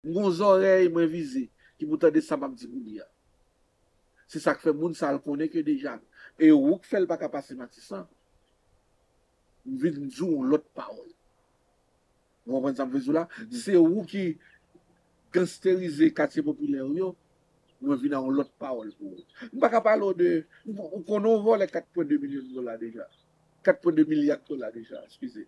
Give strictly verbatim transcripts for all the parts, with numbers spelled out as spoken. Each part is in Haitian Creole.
M gon zòrèy mwen vize ki pou tande sa m ap di kounye a. Se sa k fè moun sa l konnen ke deja, e ou k fè l pa ka pase Matisan. M vin di w yon lòt pawòl. Ou konprann sa m vle di w la? Se ou ki gansterize katye popilè w yo, mwen vin a yon lòt pawòl pou ou. M pa ka pale w de, ou konnen yon vòlè kat pwen de milyon dola deja. Kat pwen de milya dola deja, eskize.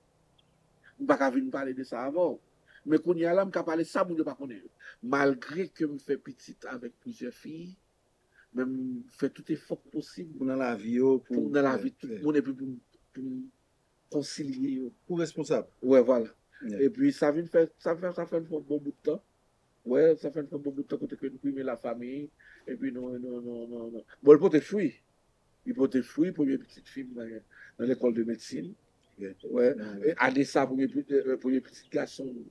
M pa ka vin pale de sa avè w. Men kounye a la, m ka pale sa moun yo pa konnen yo. Malgre ke m fè pitit avèk plizyè fi, men m fè tout efò k posib pou m nan lavi yo, pou m nan lavi tout moun, epi pou m, pou m konsilye yo. Pou responsab. Wè, vwala. Epi sa vin fè, sa fè, sa fè n fè yon bon bout tan. Wè, sa fè n fè yon bon bout tan kote ke n prime lafanmi, epi nou, nou, nou, nou, nou. Bon, l pote fwi. Li pote fwi, premye pitit fi m nan, nan lekòl de medsin. Wè. E ane sa, premye pi-, e, e, premye pitit gason m,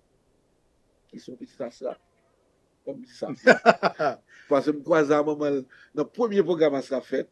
ki se yon pitit Asra. Fò m di sa. Paske m kwaze a manman l nan premye pwogram Asra fèt.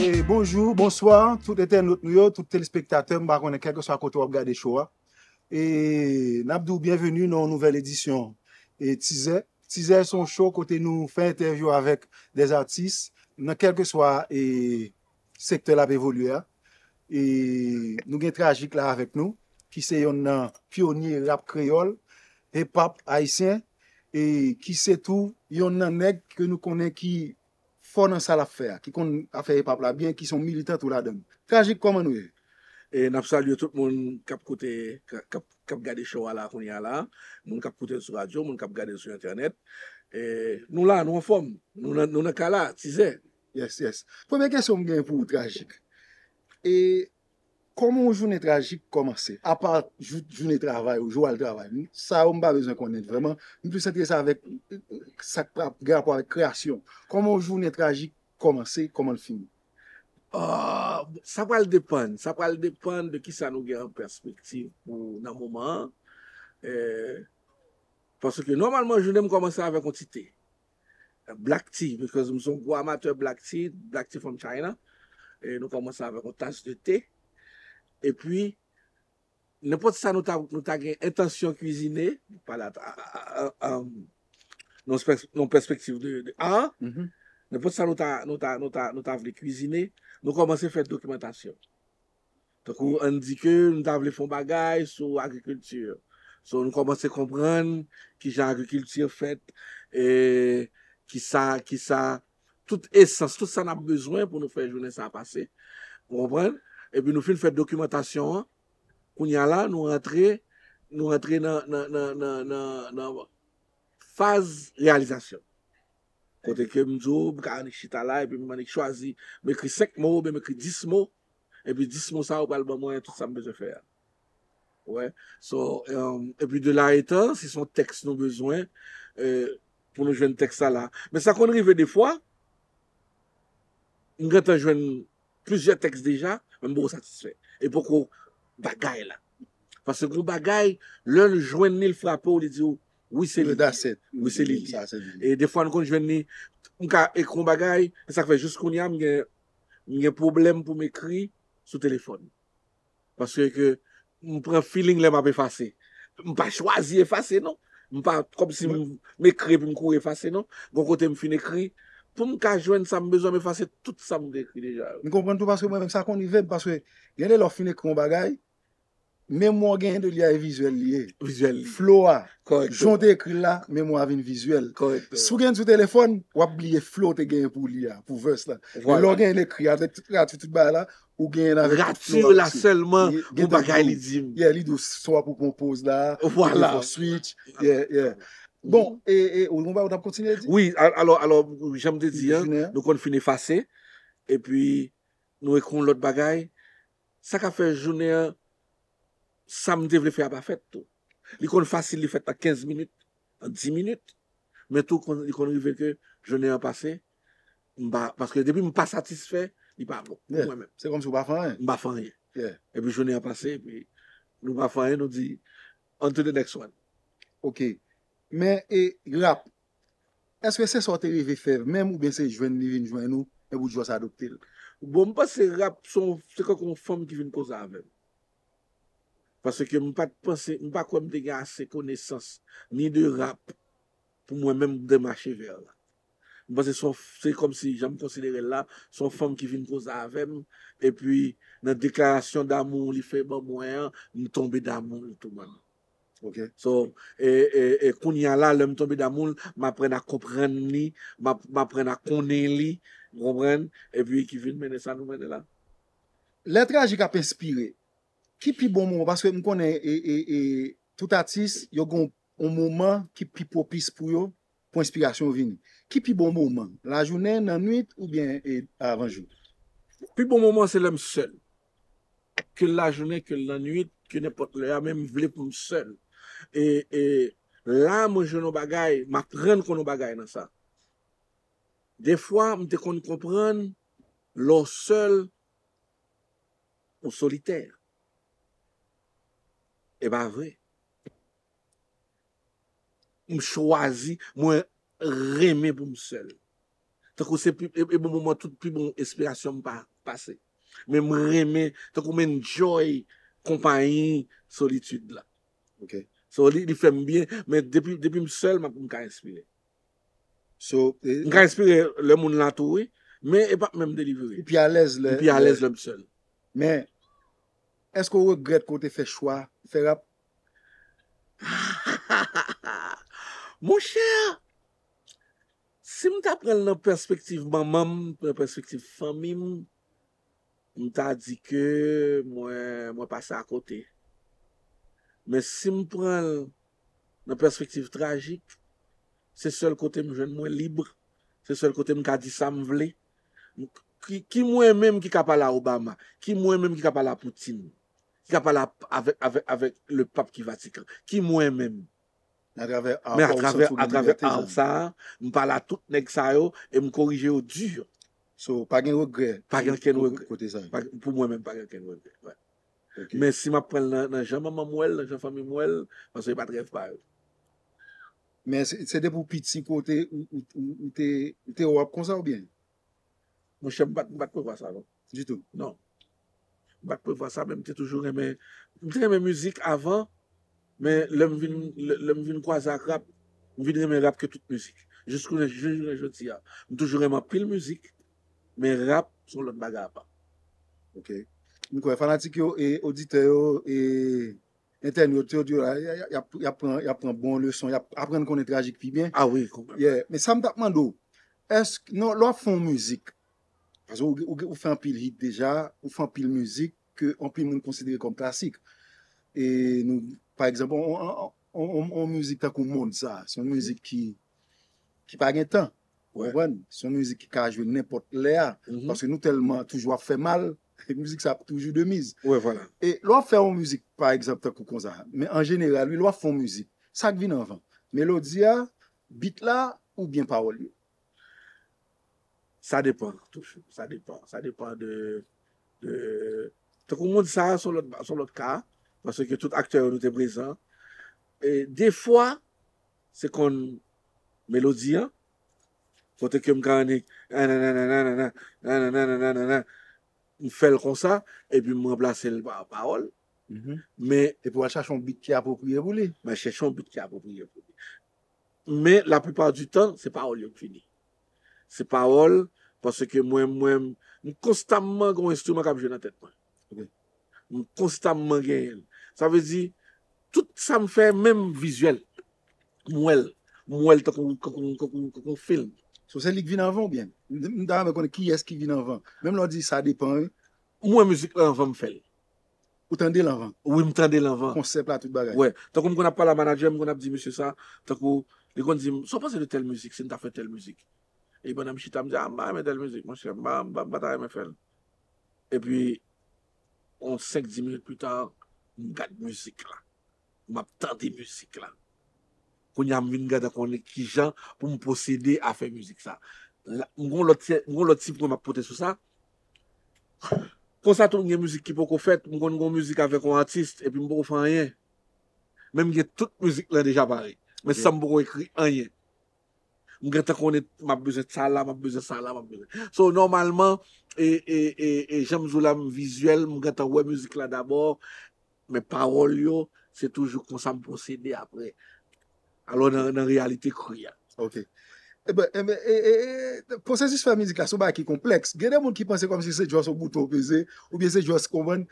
E bonjou, bonswa, tout entènot nou yo, tout telespektatè, m pa konnen kèlkeswa kote w ap gade show a. E n ap di w byenveni nan yon nouvèl edisyon e Tizè. Tizè se yon show kote nou fè entèvyou avèk dèzatis nan kèlkeswa e sektè l ap evolye a. E nou gen Trajik la avèk nou, ki se yonn nan pyonye rap kreyòl, hip hop ayisyen, e ki se tou yonn nan nèg ke nou konnen ki fò nan sa l ap fè a, ki konn afè hip hop la byen, ki se yon militan tou ladan l. Trajik, kòman nou ye? E n ap salye tout moun k ap koute, k ap, k ap, k ap gade show a la kounye a la, moun k ap koute l sou radyo, moun k ap gade l sou entènèt. E nou la, nou anfòm, nou nan, nou nan kay la, Tizè. Yes, yes. Premye kesyon m gen pou ou, Trajik. E kòman yon jounen Trajik kòmanse? Apa jou, jounen travay ou, jou w al travay, sa yo m pa bezwen konnen vrèman. M plis enterese avèk, e, e, sa k ap gen rapò avèk kreyasyon. Kòman yon jounen Trajik kòmanse, kòman l fini? Ah, sa pral depann. Sa pral depann de kisa nou gen an pèspektiv pou nan moman an. Eh, paske nòmalman, jounen m kòmanse avèk yon ti te. Black tea, because m se yon gwo amatè black tea, black tea from China. E nou kòmanse avèk yon tas de te. Epi, nenpòt sa nou ta, nou ta gen entansyon kwizine, pale a, a, a, a, a, nan pès-, nan pèspektiv de, de art, nenpòt sa nou ta, nou ta, nou ta, nou ta vle kwizine, nou kòmanse fè dokimantasyon. Tankou, ann di ke nou ta vle fè yon bagay sou agrikilti. So, nou kòmanse konprann kijan agrikilti fèt, e kisa, kisa, tout esans, tout sa n ap bezwen pou nou fè jounen sa a pase. Ou konprann? Epi nou fin fè dokimantasyon an, kounye a la, nou rantre, nou rantre nan, nan, nan, nan, nan, nan faz reyalizasyon. Kote ke m di w, m ka annik chita la, epi m annik chwazi, m ekri senk mo, oubyen m ekri dis mo, epi dis mo sa yo pral ban mwen tout sa m bezwen fè a. Wè. So, um, epi de la etan, si se yon tèks nou bezwen, eh, pou nou jwenn tèks sa la. Men sa konn rive defwa, m gentan jwenn plizyè tèks deja, men m poko satisfè. E poko bagay la. Paske gon bagay, lè l jwenn li, l frape w, li di w, wi, se li. That's it. Wi, se li. Sa, se li. E defwa, nou konn jwenn li, m ka ekri yon bagay, e sa k fè jis kounye a, m gen, m gen pwoblèm pou m ekri sou telefòn. Paske ke m pran feeling lè m ap efase. M pa chwazi efase, non. M pa kòmsi m, m ekri epi m kouri efase, non. Gon kote m fin ekri, pou m ka jwenn sa m bezwen, m efase tout sa m te ekri deja yo. M konprann tou paske mwen menm sa konn rive m, paske gen de lè w fin ekri yon bagay, Memwa w genyen de li a e vizyèl li ye. Vizyèl li. Flow a, Kòrèkteman. Jan w te ekri l la, memwa a vin vizyèl. Si w Kòrèkteman. Gen l sou telefòn, w ap bliye flow w te genyen pou li a, pou verse la. Men Vwala. Lè w genyen l ekri avèk tout rati, tout bagay la, ou genyen l avèk tout Ratire flow a la osi. sèlman Ye- pou Gentan bagay di li w, di m. Yeah, li di w swa pou konpoz la, Vwala. pou switch. Yeah, yeah. Bon, e, e, ou gon bagay ou t ap kontinye di? Wi, al- alò, alò, jan m te di an, Jounen an? Nou konn fini efase, epi nou ekri yon lòt bagay. Sa ka fè jounen an, sa m te vle fè a pa fèt tou. Li konn fasil, li fèt nan kenz minit, nan dis minit. Men tou, konn- li konn rive ke jounen an pase, m pa, paske depi m pa satisfè, li pa bon pou Yeah. Mwen menm. Se kòmsi w pa fè anyen. M pa fè anyen. Yeah. Epi jounen an pase, epi nou pa fè anyen, nou di, on to the next one. Ok. Men, e rap, èske se sa w te reve fè menm oubyen se jwenn li vin jwenn ou, epi w jis adopte l? Bon, m panse rap se yon- se kankou yon fanm ki vin koze avè m. Paske m pa t panse, m pa kwè m te gen ase konesans, ni de rap, pou mwen menm demache vè la. M panse se yon- se kòmsi, jan m konsidere l la, se yon fanm ki vin koze avè m, epi nan deklarasyon damou li fè ban mwen an, m tonbe damou l tou mwen menm. Ok. So, e, e, e kounye a la, lè m tonbe damou l, m aprann a konprann li, m ap- m aprann a konnen li, ou konprann? Epi ki vin mennen sa nou mennen la. Lè trajik ap enspire, ki pi bon moman? Paske m konnen e, e, e, tout atis, yo gen yon moman ki pi pwopis pou yo, pou enspirasyon yo vini. Ki pi bon moman? Lajounen, nan nwit oubyen e, avan jou? Pi bon moman se lè m sèl. Ke l lajounen, ke l nan nwit, ke nenpòt lè a, men m vle pou m sèl. E, e la, mwen jwenn yon bagay, m aprann konn yon bagay nan sa. Defwa, m te konn konprann, lè w sèl, ou solitè. E pa vre. M chwazi, mwen renmen pou m sèl. Tankou se pi- e, e bon moman tout pi bon enspirasyon m pa pase. Men m renmen, tankou m enjoy konpayi solitid la. Ok. So, li, li fè m byen, men depi, depi m sèl, m ap- m ka enspire. So, e, M ka enspire lè moun la tou, wi, men e p ap menm delivre. Ou pi alèz lè. M pi alèz lè m sèl. Men, èske w regrèt ke w te fè chwa fè rap? Monchè, si m ta pran l nan pèspektiv manman m, nan pèspektiv fanmi m, m ta di ke mwen, mwen pase akote. Men si m pran l nan pèspektiv trajik, se sèl kote m jwenn mwen lib, se sèl kote m ka di sa m vle. M- Ki, ki mwen menm ki ka pale a Obama, ki mwen menm ki ka pale a Putin, ki ka pale a- avèk, avèk, avèk le pap ki Vatikan, ki mwen menm. Atravè art, Men pa w atravè, santi w gen atravè libète, art jan. Sa a, m pale a tout nèg sa yo e m korije yo di. So, pa gen regrè. Pa gen okenn regrè. Kote sa. Pa- Pou mwen menm, pa gen okenn regrè. Wè. Ok. Men si m ap pran l nan, nan jan manman m wè l, nan jan fanmi m wè l, paske se pa t rèv pa yo. Men se se depi w piti kote ou, ou, ou, ou te, ou te wè w ap konsa oubyen? Monchè, m pa t- m pa t prevwa sa, non. Ditou. Non. M pa t prevwa sa, men m te toujou renmen, m te renmen mizik avan, men lè m vin, lè, lè m vin kwaze ak rap, m vin renmen rap ke tout mizik. Jiskounen, jis jounen jodi a. M toujou renmen anpil mizik, men rap, se yon lòt bagay apa. Ok. M kwè fanatik yo, e oditè yo, e entènot yo, yo, y ap, y ap pran, y ap pran bon leson, y ap aprann konnen trajik pi byen. Ah wi, konprann. Yeah. Men sa m t ap mande w, èske, non, lè w ap fè yon mizik, paske ou, ou, ou fè anpil hit deja, ou fè anpil mizik ke anpil moun konsidere kòm klasik. E nou, pa egzanp, on, on, on, on, on mizik tankou Mond sa, se yon mizik ki, ki pa gen tan. Ou Wè. Konprann? Se yon mizik ki ka jwe nenpòt lè a. Mhm. Paske nou tèlman toujou ap fè mal, mizik sa ap toujou de miz. Wè, vwala. E lè w ap fè yon mizik, pa egzanp, tankou konsa, men an jeneral, wi, lè w ap fè yon mizik, sa k vin anvan? Melodi a, bit la, oubyen pawòl yo? Sa depann, toujou. Sa depann. Sa depann de, de, tankou Mond sa, se yon lòt, se yon lòt ka, paske tout aktè yo nou te prezan. E defwa, se konn melodi an, kote ke m ka annik, nananana, m fè l konsa, epi m ranplase l pa pawòl. Men, Epi w al chache yon bit ki apwopriye pou li. M al chèche yon bit ki apwopriye pou li. Men, laplipa di tan, se pawòl yo k fini. Se pawòl, paske mwen, mwen, m konstamman gen yon enstriman k ap jwe nan tèt mwen. Ok. M konstamman genyen l. Sa vle di, tout sa m fè, menm vizyèl, m wè l. M wè l tankou, tankou, tankou, tankou yon fim. So se li k vin anvan oubyen? M m ta renmen konnen kiyès ki vin anvan. Menm lè w di sa depan, wi. M wè mizik la anvan m fè l. Ou tande l anvan? Wi, m tande l anvan. Konsèp la, tout bagay. Wè. Tankou m konn ap pale a manadjè m, m konn ap di mesye sa, tankou li konn di m, sa w panse de tèl mizik, si n ta fè tèl mizik? Epi pandan m chita, m di, a, m pa renmen tèl mizik, monchè, m pa, m pa, m pa ta renmen fè l. Epi, yon senk, dis minit pita, m gad mizik la. M ap tande mizik la. Kounye a, m vin gentan konnen kijan pou m pwosede a fè mizik sa. M gen yon lòt ti pwen m ap pote sou sa. Konsa tou, m gen mizik ki poko fèt. M konn gen yon mizik avèk yon atis, epi m poko fè anyen. Men m gen tout mizik lan deja pare. Men san m poko ekri anyen. M gentan konnen m ap bezwen sa la, m ap bezwen sa la, m ap bezwen. So, nòmalman, e, e, e, e jan m di w la, m vizyèl, m gentan wè mizik la dabò, men pawòl yo, se toujou konsa m pwosede apre. Alò, nan, nan reyalite kri a. Ok. Eben, eben, e, e, e, pwosesis fè mizik la, se yon bagay ki konplèks. Gen de moun ki panse kòmsi se jis yon bouton w peze, oubyen se jis, konprann,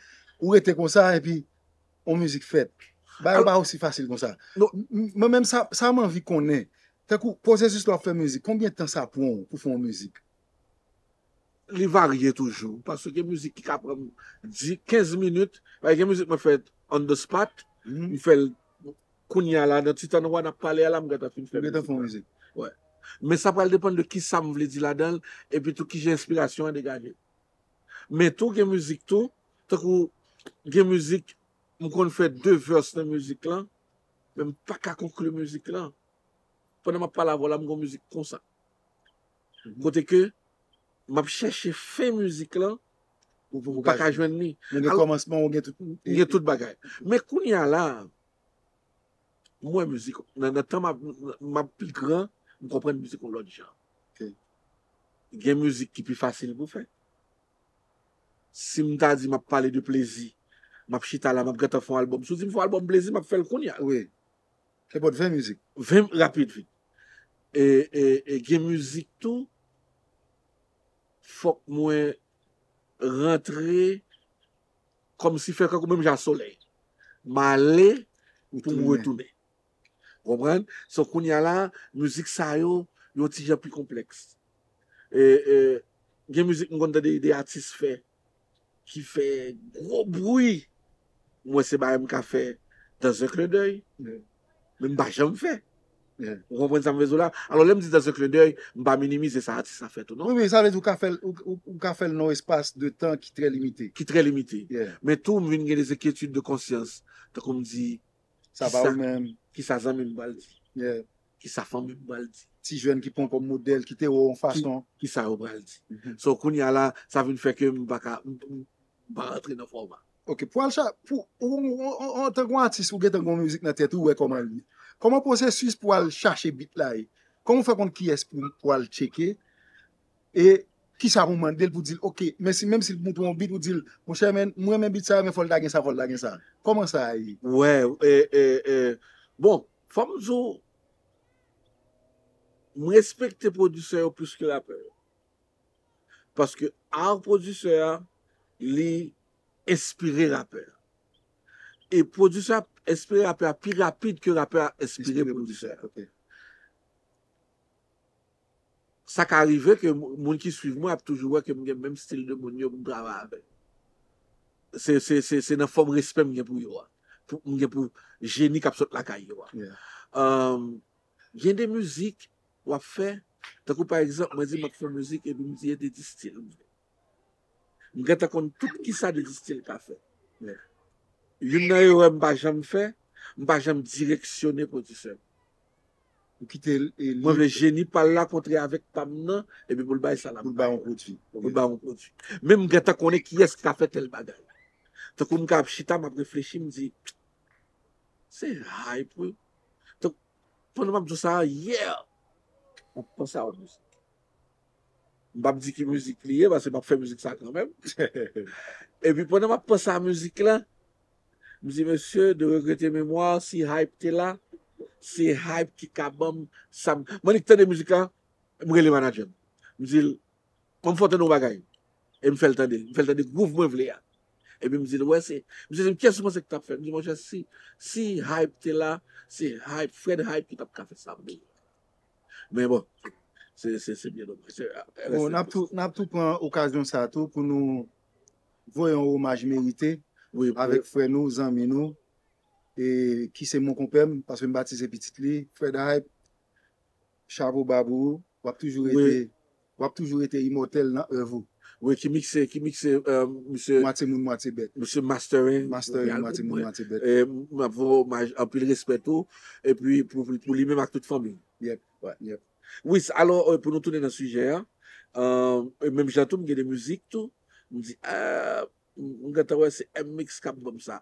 ou rete konsa, epi yon mizik fèt. Bagay yo pa osi fasil konsa. Mwen menm, sa, sa m anvi konnen, tankou pwosesis lè w ap fè mizik, konbyen tan sa pran w pou fè yon mizik? Li varye toujou, paske gen mizik ki ka pran m di, kenz minit, paske gen mizik mwen fè on the spot, m fè l kounye a la, nan ti tan nou wè n ap pale a la, m gentan fin fè mizik. Wè. Men sa pral depann de kisa m vle di ladan l, epi tou kijan enspirasyon an degaje. Men tou gen mizik tou, tankou gen mizik, m konn fè de verse nan mizik lan, men m pa ka konkli mizik lan. Pandan m ap pale avè w la, m gen yon mizik konsa. Kote ke m ap chèche fen mizik lan, m pa ka jwenn li. Men gen kòmansman, ou gen tout. M gen tout bagay. Men kounye a la, m wè mizik, nan, nan tan m ap, m ap pi gran, m konprann mizik yon lòt jan. Gen mizik ki pi fasil pou fè. Si m ta di m ap pale de plezi, m ap chita la, m ap gentan fè yon albòm. Si w di m fè yon albòm plezi, m ap fè l kounye a. Wi. Nenpòt ven mizik. Ven rapid, vit. E, e, e gen mizik tou, fòk mwen rantre kòmsi fè kankou menm jan solèy. M ale pou m retounen. Ou konprann? So, kounye a la, mizik sa yo, yo ti jan pi konplèks. E, e, gen mizik m konn tande de atis fè, ki fè gwo bri. Mwen, se bagay m ka fè dans un clin d'œil. Men m pa janm fè. Ou konprann sa m vle di w la? Alò, lè m di dans un clin d'œil, m pa minimize sa atis la fè tou, non. Wi, wi, sa vle di ou ka fè l, ou, ou, ou ka fè l nan yon espas de tan ki trè limite. Ki trè limite. Men tou, m vin gen des inquiétudes de conscience. Tankou m di, Sa pa ou menm. Kisa zanmi m pral di? Kisa fanmi m pral di? Ti jèn ki pran kòm modèl, ki te wè w yon fason. Kisa yo pral di? So, kounye a la, sa vin fè ke m pa ka, m, m, m pa rantre nan fòma. Ok, pou al cha, pou, ou, ou, ou, ou, antanke yon atis, ou gentan gen yon mizik nan tèt ou, ou wè kòman l ye. Kòman pwosesis pou al chache bit la ye? Kòman w fè konn kiyès pou, pou al tcheke? E kisa pou mande l pou di l, ok, men si, menm si l montre yon bit, ou di l, monchè, men, m renmen bit sa, men fò l ta gen sa, fò l ta gen sa. Kòman sa ye? Wè, e, e, e, bon, fò m di w, m respekte pwodisè yo plis ke rapè yo. Paske art pwodisè a, li enspire rapè a. E pwodisè a enspire rapè a pi rapid ke rapè a enspire pwodisè a. Sa ka rive ke moun ki swiv mwen ap toujou wè ke m gen menm stil de moun yo pou m travay avèk. Se, se, se, se nan fòm respè m gen pou yo a. Pou, m gen pou jeni k ap sot lakay yo a. Gen de mizik w ap fè, tankou pa egzanp, mwen di m ap fè mizik epi m di e de di stil m vle. M gentan konn tout kisa de di stil ka fè. Youn nan erè m pa janm fè, m pa janm direksyone pwodisè m. Ou kite l e li. Mwen vle jeni pa l la kontre avèk pa m nan, epi pou l bay sa l ap bay. Pou l bay yon pwodui. Pou l bay yon pwodui. Men m gentan konnen kiyès ki ka fè tèl bagay. Tankou m ka ap chita, m ap reflechi, m di, se hype, wi. Tank, pandan m ap di w sa, yeah! M ap panse a yon mizik. M p ap di ki mizik li ye, paske m ap fè mizik sa kanmenm. Epi pandan m ap panse a mizik la, m di, mesye, de regrete memwa, si hype te la, se hype ki ka ban m sa m, m annik tande mizik la, m rele manadjè m. M di l, ban m fè w tande yon bagay. E m fè l tande. M fè l tande gwouv mwen vle a. Epi m di l, wè, se, misye di m, kiyès ou panse ki t ap fè l? M di, monchè, si, si Hype te la, se Hype, Fred Hype ki t ap ka fè sa m bezwen. Men bon, se, se, se byen domaj. Se, Bon, n ap tou, n ap tou pran okazyon sa tou pou nou voye yon omaj merite avèk frè nou, zanmi nou, e ki se mon konpè m, paske m batize pitit li, Fred Hype, chapo ba pou ou, w ap toujou rete, w ap toujou rete imòtèl nan èv ou. Wi, ki mikse, ki mikse, euh, misye Mwatye moun, mwatye bèt. Misye mastering. Mastering, mwatye moun, mwatye bèt. E m ap voye omaj, anpil respè tou. Epi pou, pou li menm ak tout fanmi. Yep, yep. Wi, alò, euh, pou nou tounen nan sijè a, euh, e menm jan tou, m gen de mizik tou, m di, ah, m gentan wè se M-Mix k ap ban m sa.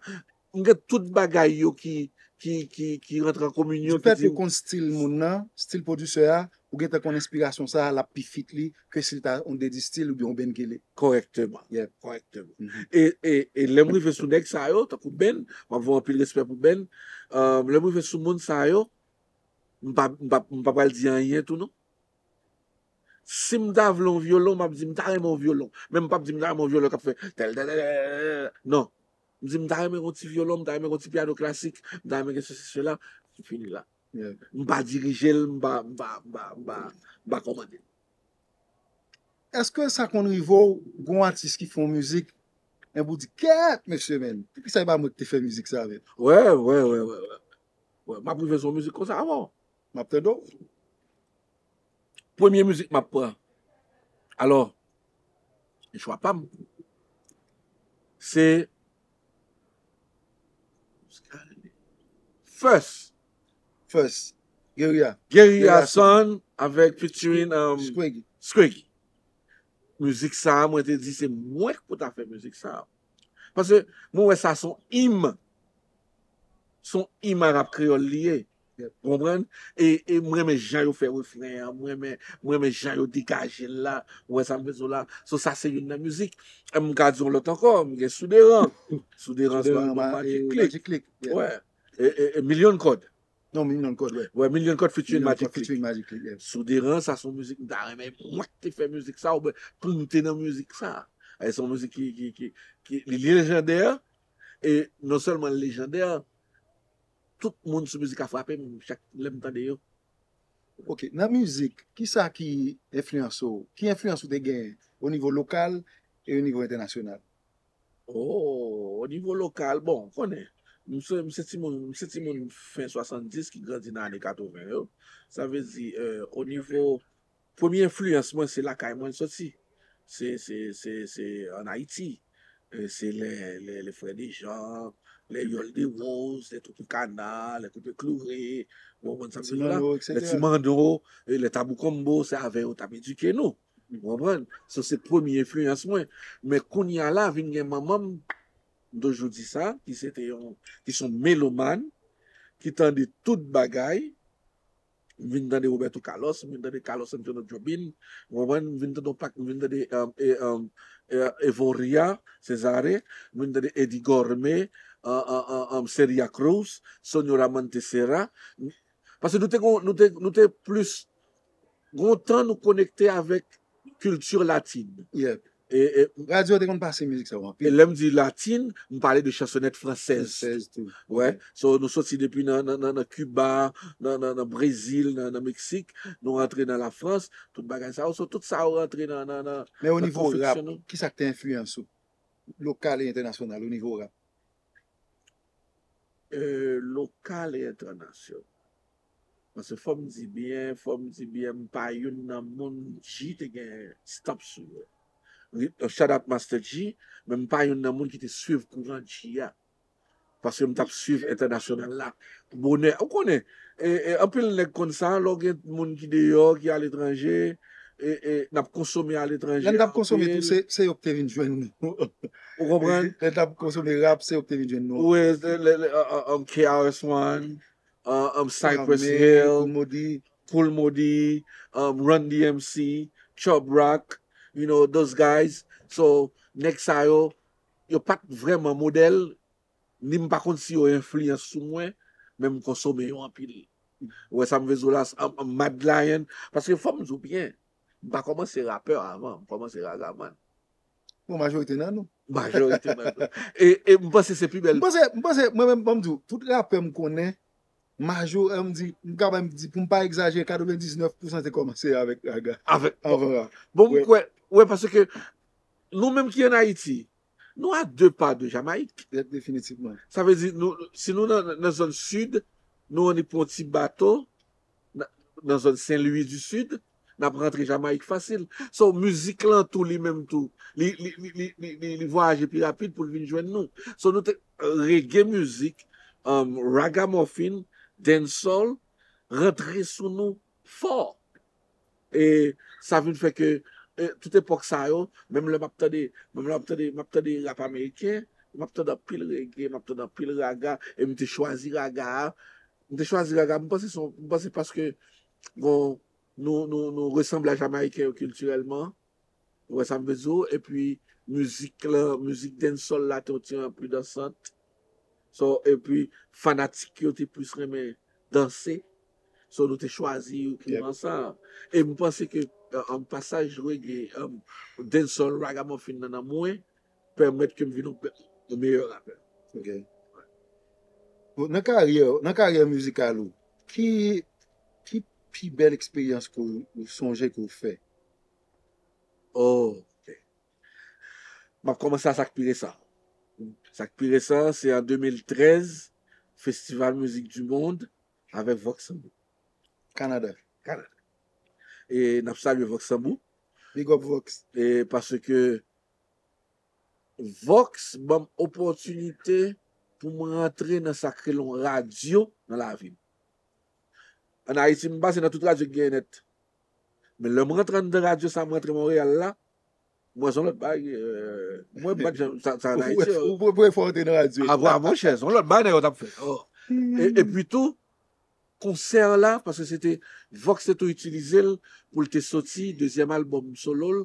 M gen tout bagay yo ki, ki, ki, ki rantre an kominyon. Difèt ou konn stil moun nan, stil pwodisè a, ou gentan konn enspirasyon sa a, l ap pi fit li ke si l ta yon Daddy Style oubyen yon Ben Kele. Kòrèkteman. Yep. Kòrèkteman. E, e, e lè m rive sou nèg sa yo, tankou Ben, m ap voye anpil respè pou Ben. Euh, lè m rive sou moun sa yo, m pa, m pa, m pa pral di anyen tou non. Si m ta vle yon vyolon, m ap di m ta renmen yon vyolon. Men m p ap di m ta renmen yon vyolon k ap fè tèl, tèl, tèl, tèl, tèl. Non. M di m ta renmen yon ti vyolon, m ta renmen yon ti pyano klasik, m ta renmen gen sesi, sela. Fini la. M pa dirije l, m pa, m pa, m pa, m pa, m pa kòmande l. Èske sa konn rive w, gon atis ki fè yon mizik, epi w di, kèt, mesye, men, poukisa se pa mwen ki te fè mizik sa, men? Wè, wè, wè, wè, wè. Wè, m ap rive sou yon mizik konsa avè w. M ap tande w. Premye mizik m ap pran. Alò, e chwa pa m. Se First. First. Guerilla. Guerilla Son avèk featuring um, Squiggy. Squiggy. Mizik sa a, mwen te di se mwen k pou ta fè mizik sa a. Paske mwen wè sa se yon im. Se yon im arab kreyòl li ye. Ou konprann? E, e mwen renmen jan yo fè refren an, mwen renmen, mwen renmen jan yo degaje l la, ou wè sa m vle di w la. So sa se youn nan mizik. M ka di w lòt ankò, m gen Souderan. Souderan se yon album Magic Click. Wè. E, e, e Milyon Kòd. Non, Milyon Kòd, wè. Wè, Milyon Kòd featuring Magic Click. Featuring Magic Click, yeah. Souderan, sa se yon mizik m ta renmen mwen ki te fè mizik sa, oubyen pou m te nan mizik sa. E se yon mizik ki, ki, ki, ki li lejandè, e non sèlman l lejandè, tout moun sou mizik a frape m chak lè m tande yo. Ok, nan mizik, kisa ki enfliyanse w? Ki enfliyans ou te genyen o nivo lokal e o nivo entènasyonal? Oh, o nivo lokal, bon, konnen, m se, m se timoun, m se timoun fen swasanndis ki grandi nan ane katreven yo. Sa vle di, euh, o nivo, premye enfliyans mwen, se lakay mwen l soti. Se, se, se, se ann Ayiti. Euh, se lè, lè, lè Frè Dejan, lè Yòl de Woz, lè Tropicana, lè Koupe Kloure, ou konprann sa m vle di w la? Lè Ti Mando, e lè Tabou Combo, se avè yo t ap edike nou. Ou konprann? So, se premye enfliyans mwen. Men kounye a la, vin gen manman m, m toujou di sa, ki se te yon, ki se yon melomàn, ki tande tout bagay. M vin tande Roberto Carlos, m vin tande Carlos Antonio Jobim, ou konprann? M vin tande yon pak, m vin tande, um, e, um, e, Evoria Cesare, m vin tande Eddie Gormé, um, um, um, um, Celia Cruz, Sonora Montesera. Paske nou te, nou te, nou te plis, gon tan nou konekte avèk kilti latin. Yeah. E, e, Radyo te konn pase mizik sa yo e anpil. Lè m di latin, m pale de chansonèt fransèz. Fransèz tou. Wè. So, nou soti depi nan, nan, nan, nan Kiba, nan, nan, nan Brezil, nan, nan Meksik, nou rantre nan Lafrans, tout bagay sa yo. So, tout sa yo rantre nan, nan, nan, Men o nan nivo rap, konstriksyon nou. Kisa k te enfliyans ou? Lokal e entènasyonal, o nivo rap. Euh, lokal e entènasyonal. Paske fò m di byen, fò m di byen, m pa youn nan moun G te gen stamp sou yo. Ri- euh, Shout out Master G, men m pa youn nan moun ki te swiv kouran G a. Paske m t ap swiv entènasyonal la. Bonè, ou konnen, e, e, anpil nèg konn sa, lè w gen moun ki deyò, ki aletranje, e, e, n ap konsome aletranje. Lè n t ap konsome tou, se, se yo k te vin jwenn nou. Ou konprann? Lè n t ap konsome rap, se yo k te vin jwenn nou. Wi, le, le, uh, uh, um, K R S One, uh, um, Cypress Hill, Kool Moody. Kool Moody, um, Run D M C, Chub Rock, you know, those guys. So, nèg sa yo, yo pa t vrèman modèl, ni m pa konn si yo enfliyans sou mwen, men m konsome yo anpil. Ou wè sa m vle di w la, um, um, Mad Lion, paske fò m di w byen, m pa kòmanse rapè avan, m kòmanse ragaman. Bon, majorite nan nou. Majorite nan nou. E, e m panse se pi bèl. M panse, m panse, mwen menm, ban m di w, tout rapè m konnen, majorite, m di, m kapab di, pou m pa egzajere, katrevendiznèf pousan te kòmanse avèk raga. Avèk. Anvan rap. Bon, m Wi. kwè, wi, paske nou menm ki an Ayiti, nou a de pa de Jamayik. Definitivman. Sa vle di, nou, si nou nan, nan zòn sid, nou annik pran yon ti bato, nan, nan zòn Sen Lwi di Sid, n ap rantre Jamayik fasil. So, mizik lan tou, li menm tou, li, li, li, li, li, li, li vwayaje pi rapid pou l vin jwenn nou. So, nou te, reggae music, um, ragamuffin, dancehall, rantre sou nou fò. E sa vin fè ke, e, tout epòk sa yo, menm lè m ap tande, menm lè m ap tande, m ap tande rap ameriken, m ap tande anpil reggae, m ap tande anpil raga, e m te chwazi raga a. M te chwazi raga, m panse se yon, m panse paske, bon, nou, nou, nou resanble a Jamayiken yo kiltirèlman. Ou wè sa m vle di w? Epi mizik lan, mizik dancehall la te yon ti jan pli dansant. So, epi fanatik yo te plis renmen danse. So, nou te chwazi kouran sa. E m panse ke, uh, um, pasaj reggae, um, dancehall, ragamuffin nan nan mwen, pèmèt ke m vin yon, yon meyè rapè. Ok. Bon, nan karyè, nan karyè mizikal ou, ki, ki pi bèl eksperyans ke w, ou sonje ke w fè? Oh, ok. M ap kòmanse a sa k pi resan. Sa k pi resan, se an de mil trèz, Festival Musique du Monde avèk Vox Sambou. Kanada. Kanada. E n ap salye Vox Sambou. Big up Vox. E paske Vox ban m opòtinite pou m rantre nan sa k rele yon radyo nan lavi m. An Ayiti, m pase nan tout radyo ki genyen nèt. Men lè m rantre anndan radyo sa, m rantre Monreyal la, m wè se yon lòt bagay. Euh, m wè m pa t janm sa, sa an Ayiti. Ou prefere fò antre nan radyo. Apre, monchè, se yon lòt bagay nèg yo t ap fè. Oh. E, epi tou, konsè la, paske se te, Vox te tou itilize l pou l te soti dezyèm albòm solo l.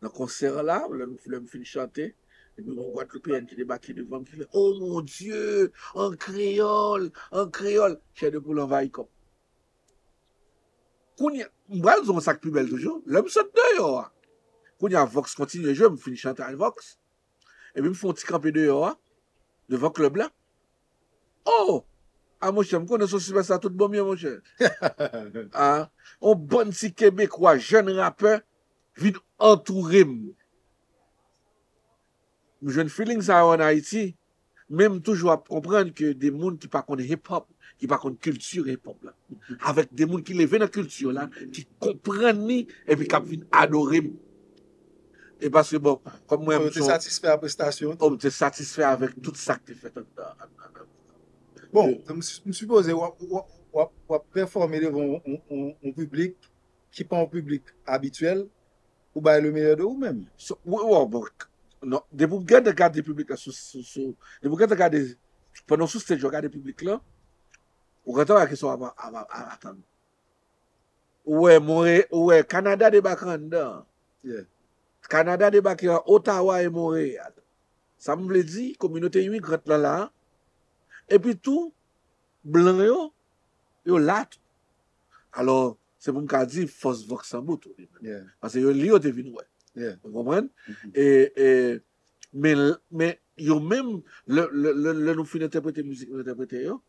Nan konsè la, lè m, lè m fin chante, epi yon Gwadloupeyèn ki debake devan m ki fè, "Oh mon Dieu, an kreyòl, an kreyòl." Chè de poul anvayi kò m. Kounye a, m pral di w sa k pi bèl toujou. Lè m sot deyò a, kounye a Vox kontinye jwe, m fin chante ak Vox. Epi m fè yon ti kanpe deyò a, devan klèb la. Oh! A monchè, m konnen se yon sipèsta tout bon m ye, monchè. A, yon bann ti Kebekwa, jèn rapè, vin antoure m. M jwenn feeling sa yo an Ayiti, men m toujou ap konprann ke de moun ki pa konn hip hop, ki pa konn kilti hip hop la, avèk de moun ki leve nan kilti la, ki konprann li, epi k ap vin adore m. E paske, bon, kòm mwen, Ou te satisfè a prestasyon? Oh, m te satisfè avèk tout sa k te fèt anndan. Bon, m, m sipoze w ap, w ap, w ap, w ap pèfòme devan yon, yon, yon piblik ki pa yon piblik abityèl, ou bay le meilleur de ou menm. So, wi, wi, bon, non, depi w gade, gade piblik la sou, sou, sou, depi w gade, gade, pandan w sou stage, w gade piblik la, ou gentan wè kisa w ap, ap, ap, ap atann. Ou wè, Monre-, ou wè, Kanada debake anndan. Yeah. Kanada debake an Ottawa e Monreyal. Sa m vle di, kominote imigrant lan la, epi tou, blan yo, yo la tou. Alò, se pou m ka di fòs Vox Sambou tou. Yeah. Paske yo li yo te vin wè. Yeah. Ou konprann? Mhm. E, e, men, men yo menm, lè, lè, lè, lè nou fin entèprete mizik, nou entèprete yo,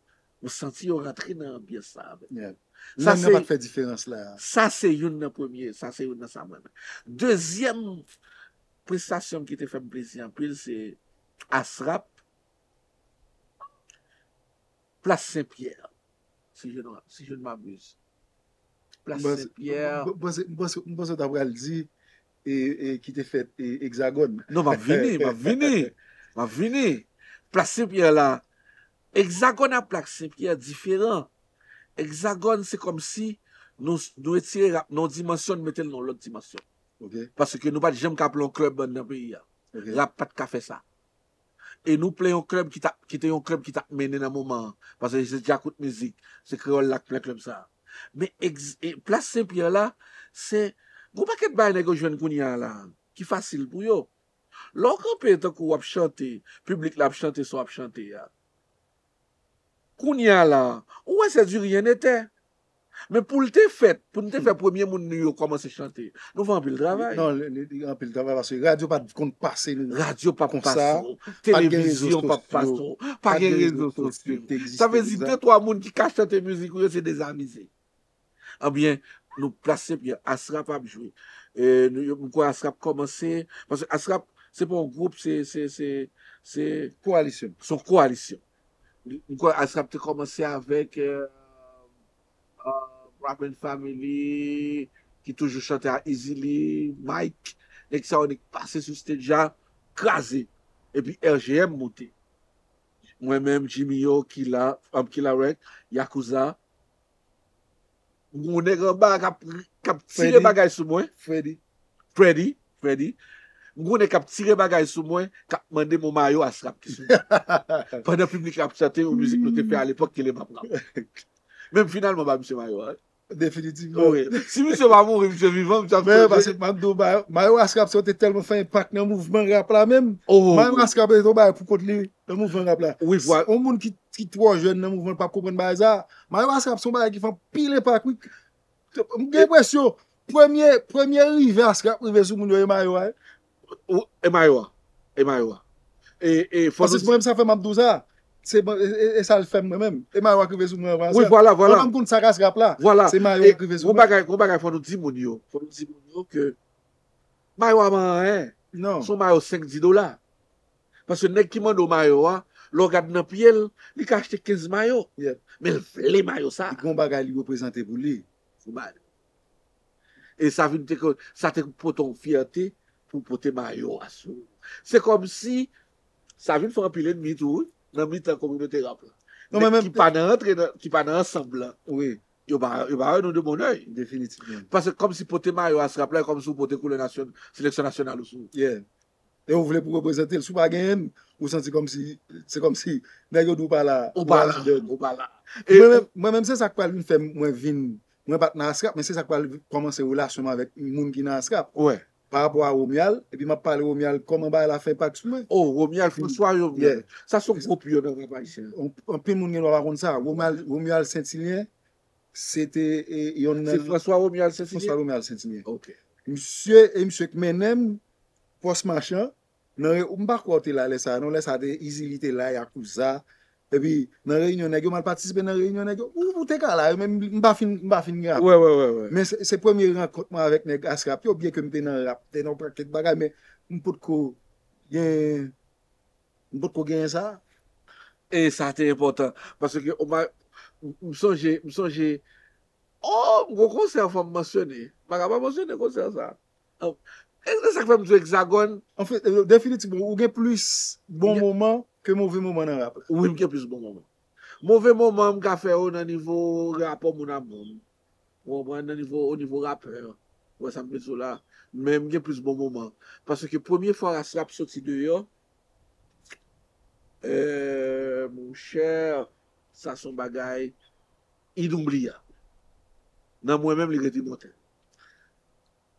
ou santi yo rantre nan anbyans sa avè. Yeah. Sa Lang se, nan pa t fè diferans la. Sa se youn nan premye, sa se youn nan sa mwen renmen. Dezyèm prestasyon m ki te fè m plezi anpil, se Asrap, Plas Senpyè, si je ne, si je ne m'abuse. Plas M panse, Senpyè. m panse, m panse, m panse w ta pral di e, e ki te fèt e, Egzagòn. Non, m ap vini, m ap vini. M ap vini. Plas Senpyè la, Egzagòn ak Plas Senpyè diferan. Egzagòn, se kòmsi nou, nou retire rap nan yon dimansyon, nou mete l nan yon lòt dimansyon. Ok. Paske nou pa t janm ka plen yon klèb anndan peyi a. Ok. Rap pa t ka fè sa. E nou plen yon klèb ki ta, ki te yon klèb ki t ap mennen nan moman an. Paske se Djakout Mizik, se kreyòl la k plen klèb sa a. Men egz-, e Plas Senpyè la, se yon pakèt bagay nèg yo jwenn kounye a la, ki fasil pou yo. Lè w kanpe tankou w ap chante, piblik la ap chante sa w ap chante a. Kounye a la, ou wè se du rien n'était. Men pou l te fèt, pou n te fè premye moun nou yo kòmanse chante, nou fè anpil travay. Non, li, li, li anpil travay paske radyo pa t konn pase nou. Radyo p ap pase w, televizyon p ap pase w, pa gen rezo sosyo. Sa vle di de twa moun ki ka chante mizik ou yo se dezamize. Ebyen, nou plase pye, Asrap ap jwe. E, nou, m kwè Asrap kòmanse, paske Asrap, se pa yon gwoup, se, se, se, se, kowalisyon. Se yon kowalisyon. M kwè Asrap te kòmanse avèk, e, e, Rapping Family, ki toujou chante a Eazy-Lee, Mike, nèg sa yo, nèg pase sou stage la, kraze. Epi R G M moute. Mwen menm, Jimmy yo, Killa, um, Killa Rec, Yakuza, M gen yon nèg anba k ap, k ap tire bagay sou mwen. Freddy. Freddy, Freddy. M gen yon nèg k ap tire bagay sou mwen, k ap mande m yon mayo Asrap ki sou mwen. Pandan piblik la ap chante yon mizik nou te fè alepòk ki rele M ap rap. Men m finalman ba misye mayo a. Definitivman. Wi. Si misye pa mouri, misye vivan, misye ap sonje. Men, paske m ap di w, mayo, mayo Asrap sa te tèlman fè enpak nan mouvman rap la menm. Oh. Mayo Asrap te yon bagay pou kont li. Nan mouvman rap la. Wi, vwa. Yon moun ki, ki twò jèn nan mouvman, l p ap konprann bagay sa. Mayo Asrap se yon bagay ki fè anpil enpak, wi. M gen enpresyon, premye, premye rive Asrap rive sou moun yo, e mayo a, wi. Ou, e mayo a. E mayo a. E, e, fò nou di. Paske mwen menm sa fè m ap di w sa. Se bon, e, e, e sa l fè m mwen menm. E mayo a k rive sou mwen anvan Asrap. Wi, vwala, vwala. Mwen menm konn sa k Asrap la. Vwala. Se mayo a k rive sou mwen. E gon bagay, gon bagay fò nou di moun yo. Fò nou di moun yo ke mayo a pa anyen. Non. Se yon mayo senk di dola. Paske nèg ki mande w mayo a, lè w gad nan pye l, li ka achte kenz mayo. Yeah. Men l vle mayo sa. Li gon bagay li reprezante pou li. Pou ba li. E sa vin te, sa te pote yon fyète pou pote mayo a sou. Se kòmsi sa vin fè anpil ènmi tou, wi, nan mitan kominote rap la. Non, men ki pa nan antre nan, ki pa nan ansanm lan. Wi. Yo pa, yo pa wè nou de bon èy. Definitivman. Paske kòmsi pote mayo Asrap la, e kòmsi w pote koulè nasyon, seleksyon nasyonal ou sou. Yeah. E ou vle pou reprezante l, si w pa genyen l, ou santi kòmsi, se kòmsi nèg yo di w pa la, ou pa la, ou pa la. E mwen menm, mwen menm se sa k pral vin fè mwen vin, mwen pa t nan Asrap, men se sa k pral kòmanse relasyon m avèk moun ki nan Asrap. Wè. Pa rapò a Romuald, epi m ap pale Romuald, kòman bagay la fè enpak sou mwen. Oh, Romuald, François Romuald. Yeah. Sa se yon gwo pyon nan rap ayisyen. Anpil moun gen dwa pa konn sa. Romuald, Romuald Saint-Hilien, se te, e, yonn nan. Se François Romuald Saint-Hilien? François Romuald Saint-Hilien. Ok. Misye, e misye k mennen m, Pòs Machan, nan re-, m pa kwè w te la lè sa a, non, lè sa a te Eazy-Lee te la, Yakuza. Epi, nan reyinyon nèg yo, m al patisipe nan reyinyon nèg yo. Ou, ou te ka la, men m, m pa fin, m pa fin rape. Wè, wè, wè, wè. Men se, se premye rankont mwen avèk nèg Asrap yo, byen ke m te nan rap, te nan yon pakèt bagay, men m potko gen M potko genyen sa. E sa te enpòtan. Paske, o ma-, m, m sonje, m sonje, oh, m gon konsè fò m mansyone. M pa ka pa mansyone konsè sa. E se sa k fè m di w Egzagòn. Anfen, e, definitivman, ou gen plis bon moman ke move moman nan rap la. Wi, m gen plis bon moman. Move moman, m ka fè yo nan nivo rapò moun a moun. Ou konprann, nan nivo, o nivo rapè, ou wè sa m vle di w la, men m gen plis bon moman. Paske premye fwa Asrap soti deyò, eh, monchè, sa se yon bagay inoubliyab. Nan mwen menm, li rete imòtèl.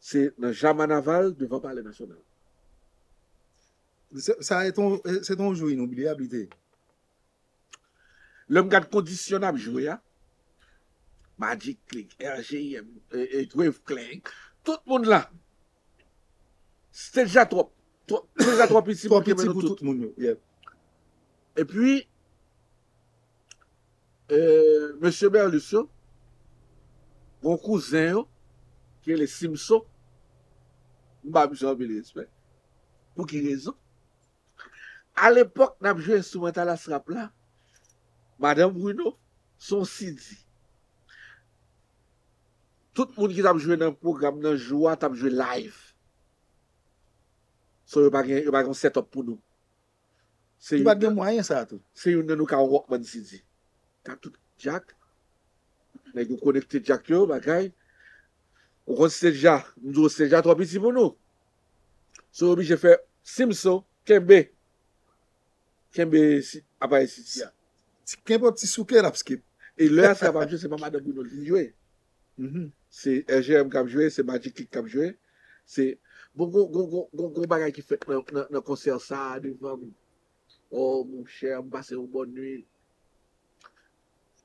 Se nan Jamanaval, devan Palè Nasyonal. Sa, sa se te yon, se te yon jou inoubliyab, li te. Lè m gad kondisyon n ap jwe a, Magic Click, R G M, e, e, Wave Clan, tout moun la. Stage la twòp. Twòp, stage la twò piti pou kenbe nou tout. Twò piti pou tout moun yo, yeah. Epi, e, mesye Berlus yo, gon kouzen yo, ki rele Simso, m ba misye anpil respè. Pou ki rezon? Alepòk, n ap jwe enstrimantal Asrap la, Madan Bruno, se yon C D. Tout moun ki t ap jwe nan pwogram nan jou a t ap jwe live. So, yo pa gen, yo pa gen yon setup pou nou. Se youn nan, yo pa t gen mwayen sa a tou. Se youn nan nou ka yon Walkman C D. Ka tout jack. Nèg yo konekte jack yo, bagay. Ou konn stage a, m di w stage a twò piti pou nou. So, yo oblije fè Simso, kenbe. Kenbe si, aparèy C D a. Ti, kenbe yon ti souke, l ap skip. E lè a, sa pa jwe, se pa Madan Bruno l vin jwe. Mhm. Se R G M k ap jwe, se Magic Click k ap jwe. Se, bon, gon, gon, gon, gon, gon bagay ki fèt nan, nan, nan konsè sa a devan m. Oh, monchè, m pase yon bòn nwit.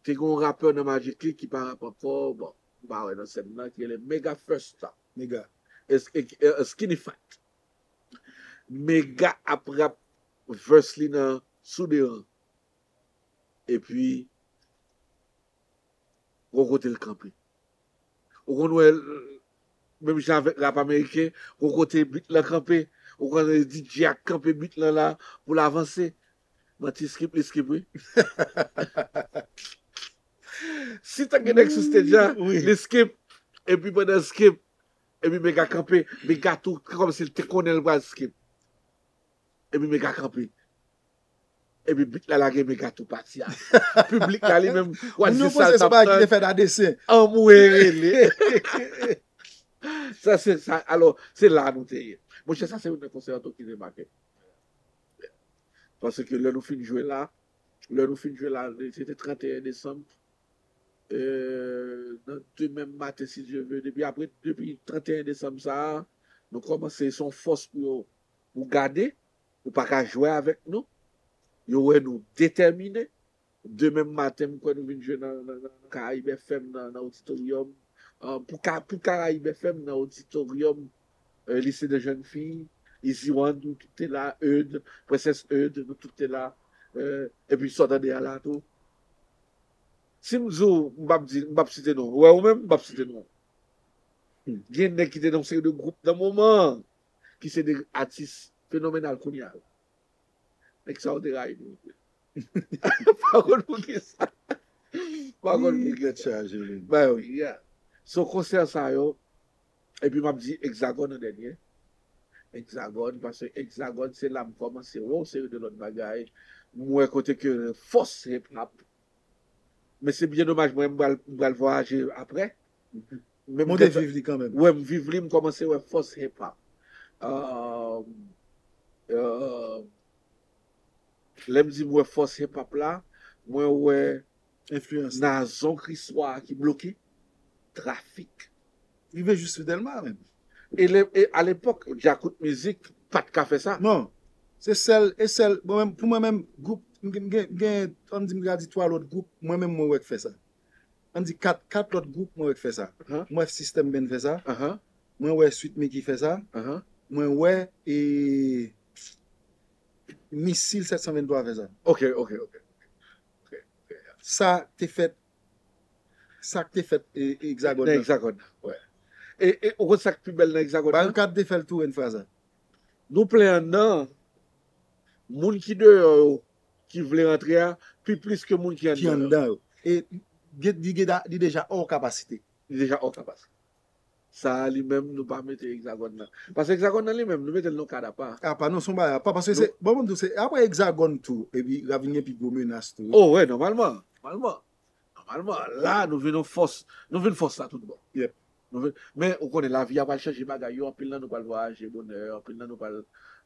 Te gen yon rapè nan Magic League ki pa rap ankò, bon, m pa wè nan sèn nan, ki rele Mega First Stop. Mega. Es- e- e- Skinny Fat. Mega ap rap verse li nan Sou Deran. Epi, gon kote l kanpe. Ou konn wè, menm jan avèk rap ameriken, gon kote beat lan kanpe, ou konn wè D J a kanpe beat lan la pou l avanse. Manti, skip li skip, wi. Si t ap gen nèg sou stage la, Wi. Li skip, epi pandan skip, epi Mega kanpe, Mega tou, kòmsi l te konnen l pral skip. Epi Mega kanpe. Epi beat la lage, Mega tou pati a. Piblik la li menm, w a Moun yo di sa l panse se t ap bagay ki te tann. Fèt a desen. Anmwe rele. Sa se sa. Alò, se la nou te ye. Monchè, sa se youn nan konsè Anto ki te make m. Paske lè nou fin jwe la, lè nou fin jwe la, se te tranteyen desanm. Euh, nan demen maten, si Dye vle, depi apre, depi tranteyen desanm sa a, nou kòmanse se yon fòs pou yo, pou gade, ou pa ka jwe avèk nou. Yo wè nou detèmine. Demen maten, m kwè nou vin jwe nan, nan, nan Karayib F M nan, nan oditoryòm. Ah, pou, Ka- pou Karayib F M nan oditoryòm, euh, Lycée de Jeunes Filles, Easy One, nou tout te la, Eude, Princesse Eude, nou tout te la. Euh, epi sa w tande a la tou. Si m di w, m p ap di, m p ap site non. Ou wè ou menm, m p ap site non. Gen nèg ki te nan yon seri de gwoup nan moman an, ki se de atis fenomenal kounye a la. Nèg sa yo te rayi nou. Pa konn poukisa. Pa konn poukisa. Tèt chaje, wi. Ben wi, yeah. So konsè sa yo, epi m ap di Hexagone an dènye. Hexagone, paske Hexagone se la m kòmanse wè yon seri de lòt bagay. M wè kote ke fòs hip hop. Men se byen domaj, mwen m pral, m pral vwayaje apre. Men m Mwen te gentan- viv li kanmenm. Wè, m viv li, m kòmanse wè fòs hip hop. Euh, euh, lè m di m wè fòs hip hop la, mwen wè Enfliyans. Nazon Kriswa ki bloke trafik. Rive jis sou Dèlma menm. E, le, e alepòk, Djakout Mizik pa t ka fè sa. Non. Se sèl, e sèl, bon, menm, pou mwen menm, gwoup, m gen, m gen, m gen, ann di m ka di twa lòt gwoup, mwen menm mwen wè k fè sa. Ann di kat, kat lòt gwoup mwen wè k fè sa. Ahan. Mwen wè System Band fè sa, Ahan, mwen wè Sweet Micky fè sa, ahan. Mwen wè, e, Misil sèt san venntwa fè sa. Ok, ok, ok. Sa te fèt, sa k te fèt, e, Hexagone Nan nan. Hexagone nan, wè. E, e ou konn sa k pi bèl nan Hexagone nan? Barikad te fè l tou, Enfraza. Nou plen anndan, moun ki deyò yo, ki vle rantre a, pi plis ke moun ki Ki anndan yo. anndan yo. E gen- li, gen da- li deja hors capacité. Li deja hors capacité. Sa a li menm, nou pa mete Hexagone nan. Paske Hexagone nan li menm, nou mete l nan kad apa. Apa, non, se yon bagay apa. Paske se, bon, mwen di w, se apre Hexagone tou, epi l ap vin gen pi gwo menas tou. Oh, wè, nòmalman. Nòmalman. Nòmalman, la, nou vin yon fòs. Nou vin fòs la tout bon. Yep. Nou vin, men, ou konnen, lavi a pral chanje bagay yo. Anpil nan nou pral vwayaje bonè, anpil nan nou pral,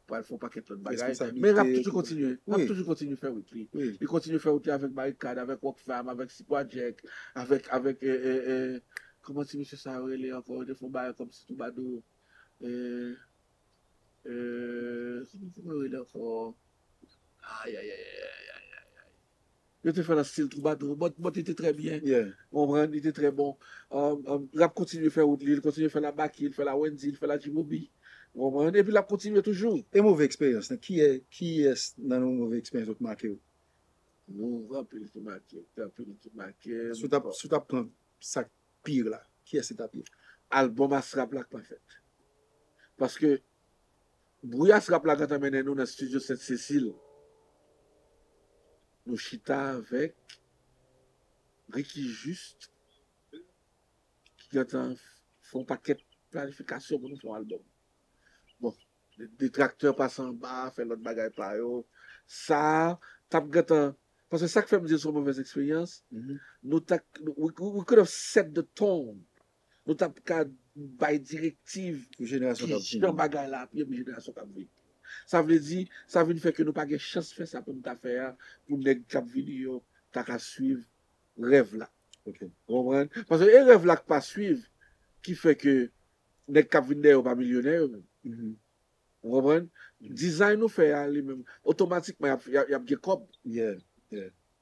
pral fè yon pakèt lòt bagay. Responsablite, Men l ap toujou tout. Kontinye. L ap Wi. Toujou kontinye fè wout li. Wi. Li kontinye fè wout li avèk Barikad, avèk Rockfam, avèk Sipwa Jack, avèk, avèk, e, e, e, kòman ti mesye sa yo rele ankò? Yo te fè yon bagay kòmsi Twoubadou. E, e, kòman yo rele ankò? Ay, ay, ay, ay, ay, ay, ay. Yo te fè nan stil Twoubadou. But, but li te trè byen. Yeah. Ou konprann? Li te trè bon. Um, um, l ap kontinye fè wout li, li kontinye fè la Baky, li fè la Wendyy, li fè la G-Booby. Ou konprann? Epi l ap kontinye toujou. E move eksperyans, nan kiyè, kiyès nan nou move eksperyans yo k make w? Move anpil ki make, anpil ki make. Si w t ap, si w t ap pran sa k pi la, kiyès se t ap ye? Albòm Asrap la k pa fèt. Paske Bri Asrap la gentan mennen nou nan estidyo Sent Sesil. Nou chita avèk Ricky Juste, ki gentan fè yon pakèt planifikasyon pou nou fè yon albòm. Bon, de- detraktè pase anba, fè lòt bagay pa yo. Sa a t ap gentan. Paske sa k fè m di l se yon movèz eksperyans, Mhm. nou t ap, we, we could have set the tone. Nou t ap ka bay direktiv Pou jenerasyon k ap ki jan vini. Bagay la ap ye pou jenerasyon k ap vini. Sa vle di, sa vin fè ke nou pa gen chans fè sa pou nou ta fè a, pou nèg k ap vini yo ta ka swiv rèv la. Ok. Ou konprann? Paske e rèv la k pa swiv, ki fè ke nèg k ap vin dèyè yo pa milyonè yo menm. Mhm. Ou konprann? Dizay nou fè a li menm, otomatikman y ap, y ap, y ap gen kòb. Yeah.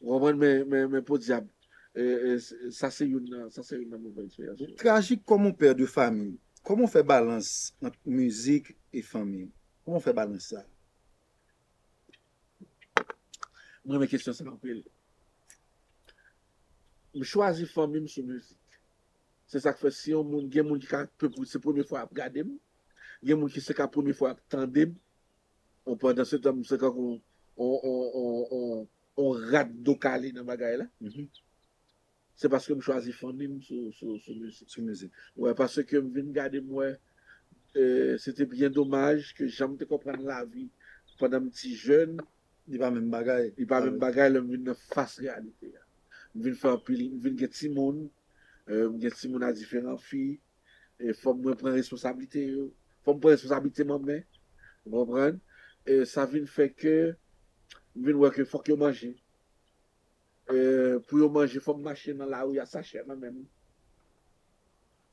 Ou konprann? Men, men, men podyab, E, e, s- sa se youn nan, sa se youn nan move eksperyans yo. Trajik kòm yon pè de fanmi, kòman w fè balans ant mizik e fanmi? Kòman w fè balans sa? Mwen renmen kesyon sa anpil. M chwazi fanmi m sou mizik. Se sa k fè si yon moun, gen moun ki ka, se premye fwa y ap gade m, gen moun ki se ka premye fwa y ap tande m. Bon, pandan se tan, m se tankou on, on, on, on, on rat do kale nan bagay la. Se paske m chwazi fanmi m sou, sou, sou mizik. Sou mizik. Wè, paske m vin gade m wè, e, se te byen domaj ke jan m te konprann lavi pandan m ti jèn, Li pa menm bagay. Li pa menm bagay lè m vin nan fas reyalite a. M vin fè anpil, m vin gen timoun, e, m gen timoun a diferan fi, e fò mwen pran responsablite yo, fò m pran responsablite manman, ou konprann? E sa vin fè ke m vin wè ke fòk yo manje. E, pou yo manje, fò m mache nan lari a sachè nan men m.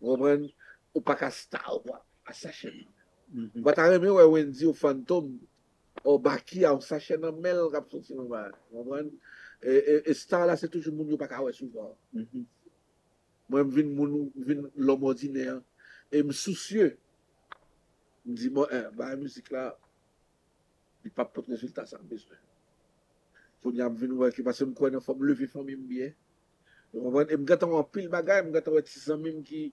Ou konprann? Ou pa ka star ou pa a sachè nan men w. Ou pa ta renmen wè Wendyy ou Fantom ou Baky a yon sachè nan men l k ap soti nan bagay. Ou konprann? E, e, e star la se toujou moun yo pa ka wè souvan. Mwen m vin moun, m vin lòm òdinè. E m sousye. M di, bon, eh, bagay mizik la, li p ap pot rezilta sa m bezwen. Kounye a m vin wè ke paske m kwè nan fò m leve fanmi m byen. Ou konprann? E m gentan wè anpil bagay, m gentan wè ti zanmi m ki,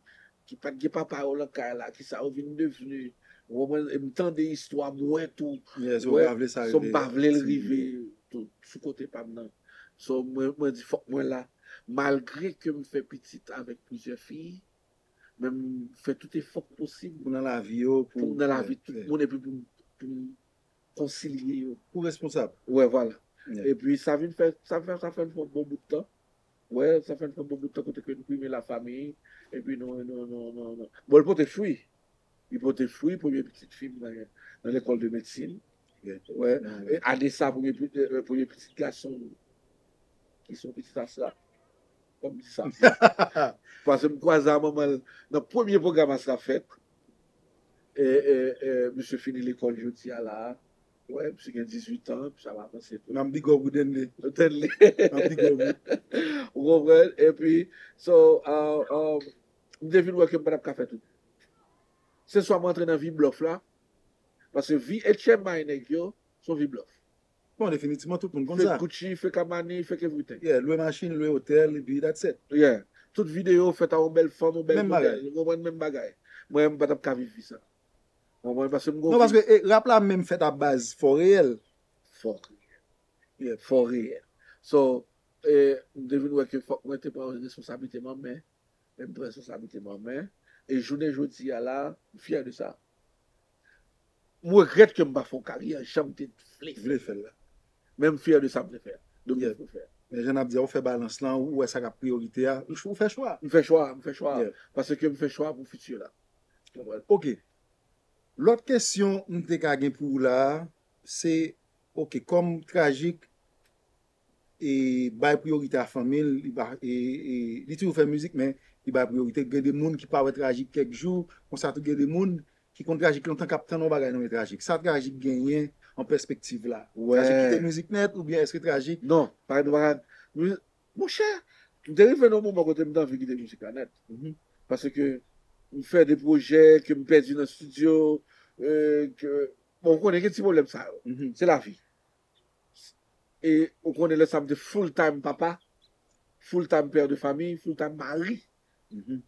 ki pa t gen papa yo nan kay la, ki sa yo vin devni. Ou konprann? E m tande istwa, m wè tou. Yes, ou pa vle sa So m rive. pa vle l Ti rive tou sou kote pa m nan. So mwen, mwen di fòk mwen la. Malgre ke m fè pitit avèk plizyè fi, men m fè tout efò k posib Pou nan lavi yo, pou m nan lavi tout moun epi pou m, pou m konsilye yo. Pou responsab. Wè, vwala. Yeah. Epi sa vin fè, sa fè, sa fè n fè yon bon bout tan. Wè, sa fè n fè yon bon bout tan kote ke n prime lafanmi. Epi nou, nou, nou, nou, nou. Bon, l pote fwi. Li pote fwi, premye pitit fi m nan, nan lekòl de medsin. Yeah. Wè. E ane sa, premye, pi- e, e, premye pitit gason m, ki se yon pitit Asra. Kòm di sa. Paske m kwaze a manman l nan premye pwogram Asra fèt. E, e, e, misye fini lekòl jodi a la. Wè, misye gen dizuit an, epi sa va avanse tou. N ap big up ou Denley. Tande. N ap big up ou. Ou konprann? Epi, so, uh, um, m te vin wè ke m pa t ap ka fè tout. Se swa m antre nan vi blòf la, paske vi H M I nèg yo, se yon vi blòf. Bon, definitivman, tout moun konn Fake sa. Gucci, fake Armani, fake everything. Yeah, lwe machin, lwe otèl, epi that's it. Yeah. Tout videyo fèt a yon bèl fanm, yon bèl Menm modèl. bagay. Ou konprann? Menm bagay. Mwen, m pa t ap ka viv vi sa. Ou konprann? Paske m Non, gon paske e, rap la menm fèt a baz fò reyèl. Fò reyèl. Yeah, fò reyèl. So, e, m te vin wè ke fòk mwen te pran responsablite manman, men m pran responsablite manman. E jounen jodi a la, m fyè de sa. M regrèt ke m pa fè yon karyè jan m te vle fè. Vle fè l la. Men m fyè de sa m te fè. De m Yeah. te fè. Men jan n ap di a, ou fè balans lan, ou wè sa k ap priyorite a, ou ou fè chwa. M fè chwa, m fè chwa. Yeah. Paske m fè chwa pou fiti la. Ou konprann? Ok. Lòt kesyon m te ka gen pou ou la a, se, ok, kòm Trajik e bay priyorite a fanmi l, li pa, e, e, li toujou fè mizik, men li bay priyorite. Gen de moun ki pa wè Trajik kèk jou, konsa tou gen de moun ki konn Trajik lontan k ap tann yon bagay nan men Trajik. Sa Trajik genyen an pèspektiv la? Wè. Trajik kite mizik nèt oubyen èske Trajik Non, pa gen bagay. Monchè, m te rive nan yon moman kote m te anvi kite mizik la nèt. Mhm. Paske m fè de pwojè ke m pèdi nan estidyo, e, ke, bon, ou konnen gen ti pwoblèm sa yo. Mhm. Se lavi. E ou konnen lè sa m te full time papa, full time père de famille, full time mari. Mhm.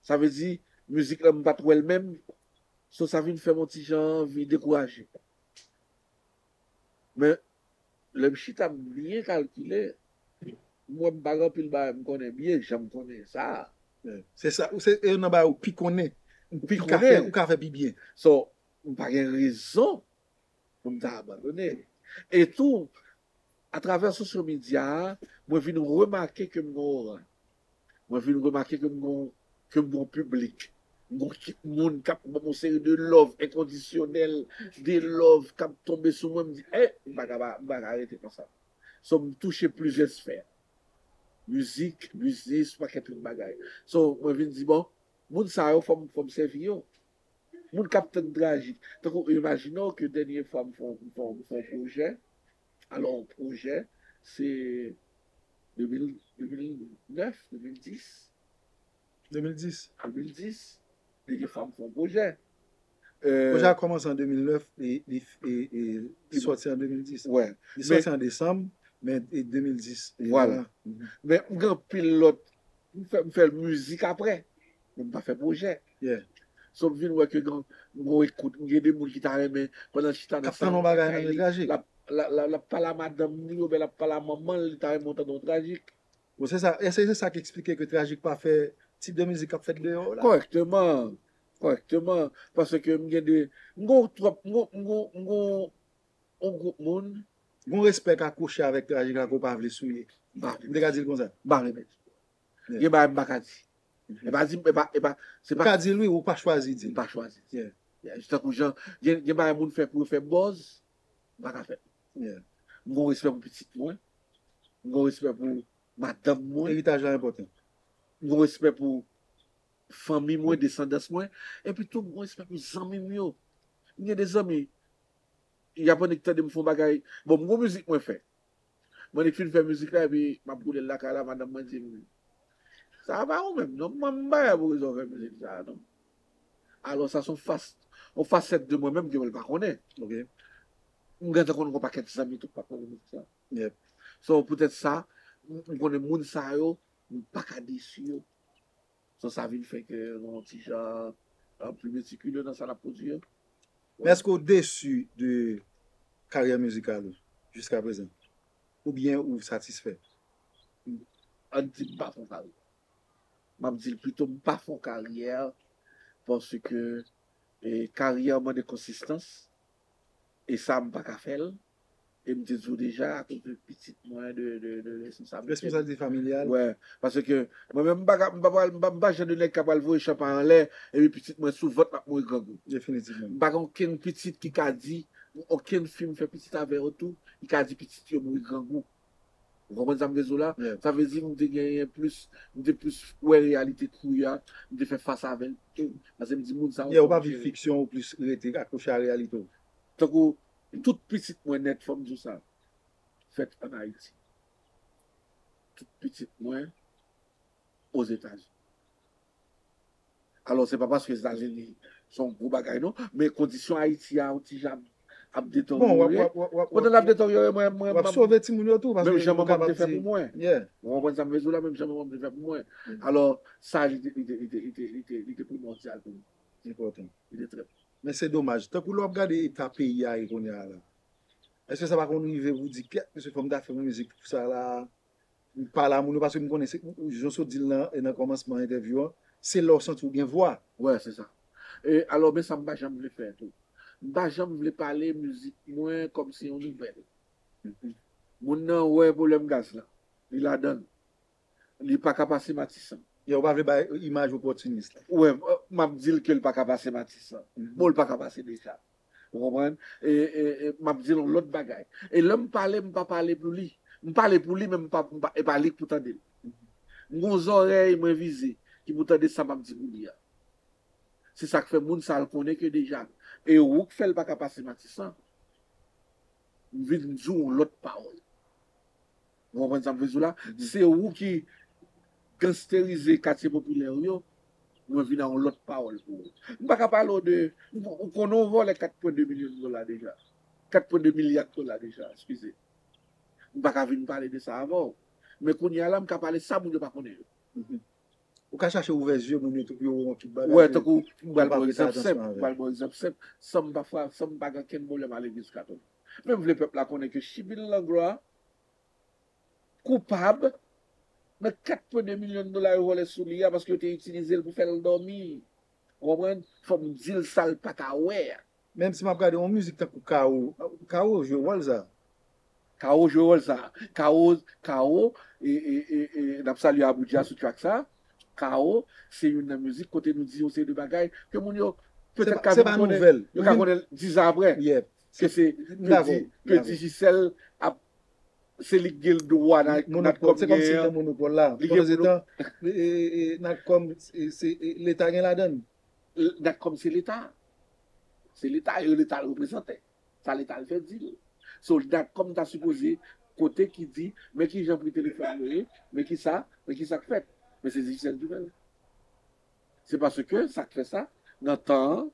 Sa vle di, mizik la m pa t wè l menm. So sa vin fè m yon ti jan anvi dekouraje. Men, lè m chita m byen kalkile, m wè m pa gen anpil bagay m konnen byen, jan m konnen sa. Se sa, ou se e nan bagay ou pi konnen. Ou Pi ka fè, konnen. Ou ka fè pi byen. So, m pa gen rezon pou m ta abandone. E tou, atravè social media a, mwen vin remake ke m gen oray. Mwen vin remake ke m gen, ke m gen yon piblik. M gen yon ekip moun k ap ban m yon seri de love enkondisyonèl, de love k ap tonbe sou mwen. M di, eh, m pa ka, m pa ka rete konsa. So, m touche plizyè sfè. Mizik, biznis, pakèt lòt bagay. So, mwen vin di, bon, moun sa yo, fò m, fò m sèvi yo. Moun k ap tann Trajik. Tankou, imajine w ke dènye fwa m fè yon, m fè yon, m fè yon pwojè. Alò, yon pwojè, se de mil, de mil nèf, de mil dis. De mil dis. De mil dis, li gen fòm fè yon pwojè. Pwojè a kòmanse an de mil nèf e li sòti an de mil dis. Li sòti an desanm, men e de mil dis. Vwala. Men m gen anpil lòt, m fè, m fè mizik apre, men m pa fè pwojè. So m vin wè ke gen yon ekout, m gen de moun ki ta renmen pandan l chita nan salon lakay li, l ap pale a madanm li oubyen l ap pale a manman l, li ta renmen tande yon trajik. Bon, se sa, e se sa ki eksplike ke trajik pa fè tip de mizik k ap fèt deyò la. Kòrèkteman. Kòrèkteman. Paske m gen de, m gen twòp, m gen, m gen, m gen yon gwoup moun. Gon respè k akwoche avèk trajik la ke w pa vle souye. M te ka di l konsa. M pa renmen. Gen bagay m pa ka di. E pa di, e pa, e pa, se pa. Ou ka di l wi, ou pa chwazi di l. M pa chwazi di l. Jis tankou jan, gen, gen bagay moun fè pou yo fè buzz, m pa ka fè l. M gen respè pou pitit mwen. M gen respè pou madanm mwen. Eritaj la enpòtan. M gen respè pou fanmi mwen, desandans mwen. Epi tou, m gen respè pou zanmi m yo. M gen de zanmi, y ap annik tande m fè yon bagay. Bon, m gen mizik mwen fè. Mwen annik fin fè mizik la, epi m ap boule l lakay la, madanm mwen di m, sa pa ou menm, non, mwen m pa la pou rezon fè mizik sa, non. Alò, sa se yon fas, yon fasèt de mwen menm ke mwen pa konnen. M gentan konn yon pakèt zanmi tou k pa konnen mizik sa. So, poutèt sa, m konnen moun sa yo, m pa ka desi yo. So, sa vin fè ke nou yon ti jan pli metikile nan sa n ap pwodui an. Men èske w desi de karyè mizikal ou jiskaprezan? Oubyen ou satisfè? Ann di m pa fè yon karyè. M ap di l pito m pa fè yon karyè paske karyè mande konsistans e sa m pa ka fè l. E m te di w deja, akoz de pitit mwen, de, de, de responsablite. Responsablite familyal. Wè, paske mwen menm m pa ka, m pa pral, m pa, m pa jan de nèg k ap pral voye chanpay anlè, epi pitit mwen sou vant l ap mouri grangou. Definitivman. M pa gen okenn pitit ki ka di, okenn fi m fè pitit avè yo tou, ki ka di pitit yo mouri grangou. Ou konprann sa m vle di w la? Sa vle di m te genyen plis, m te plis wè reyalite kri a, m te fè fas avè l tou. Paske m di moun sa yo. Yeah, ou pa viv fiksyon, ou plis rete akwoche a reyalite w. Tankou tout pitit mwen nèt, fò m di w sa, fèt ann Ayiti. Tout pitit mwen Ozetazini. Alò, se pa paske Etazini se yon gwo bagay, non, men kondisyon Ayiti a, yon ti jan ap deteryore. Pandan l ap deteryore, mwen, mwen, w ap sove timoun yo tou, paske menm jan manman m te fè pou mwen. Ou konprann sa m vle di w la, menm jan manman m te fè pou mwen. Alò, sa, li te, li te, li te, li te, li te, li te primòdyal pou mwen. Enpòtan. Li te trè. Men se domaj. Tankou lè w ap gade eta peyi a ye kounye a la, èske sa pa konn rive pou w di, kèt, mesye, fò m ta fè yon mizik pou sa la? M pale a moun yo, paske m konnen se, jan w sot di l nan, nan kòmansman entèvyou an, se lè w santi w gen vwa. Wè, se sa. E, alò, men sa m pa janm vle fè tou. M pa janm vle pale mizik mwen kòm se yon nouvèl. Moun nan wè pwoblèm gaz la. Li ladan l. Li pa ka pase Matisan. Yeah, ou pa vle bay imaj opòtinis la. Wè, m ap di l ke l pa ka pase Matisan. Bon, l pa ka pase deja. Ou konprann? E, e, e m ap di l yon lòt bagay. E lè m pale, m pa pale pou li. M pale pou li, men m pa, m pa, e pa li k pou tande l. M gen yon zòrèy mwen vize ki pou tande sa m ap di pou li a. Se sa k fè moun sa l konnen ke deja. E ou k fè l pa ka pase Matisan. M vin di w yon lòt pawòl. Ou konprann sa m vle di w la? Se ou ki gangsterize katye popilè w yo, mwen vin a yon lòt pawòl pou ou. M pa ka pale w de, ou konnen w vòlè kat pwen de milyon dola deja. Kat pwen de milya dola deja, eskize. M pa ka vin pale de sa avè w. Men kounye a la, m ka pale sa moun yo pa konnen yo. Ou ka chache ouvè zye moun yo tou pou yo wè yon tout bagay. Wè, tankou, m pral ba w egzanp senp, m pral ba w egzanp senp, san m pa fra, san m pa gen okenn pwoblèm a legliz katolik. Men m vle pèp la konnen ke Chibin Langlois koupab nan kat pwen de milyon dola yo vòlè sou li a paske yo te itilize l pou fè l dòmi. Ou konprann? Fò m di l sa l pa ka wè a. Menm si m ap gade yon mizik tankou Kawo, Kawo jwe wòl sa. Kawo jwe wòl sa. Kawo, Kawo, e, e, e, e, n ap salye Aboudja sou track sa. Kawo, se youn nan mizik kote nou di yon seri de bagay ke moun yo petèt ka vin konnen, yo ka konnen dizan apre. Ke se, ke di, ke Digicel ap, se li k gen dwa Natcom genyen an. Li gen monopòl. Natcom, se, se, Leta gen ladan l. Natcom se Leta. Se Leta, e Leta l reprezante. Sa Leta l fè di l. So, Natcom ta sipoze kote ki di, men ki jan pri telefòn yo ye, men ki sa, men ki sa k fèt. Men se Digicel ki fè l. Se paske sa k fè sa, nan tan an,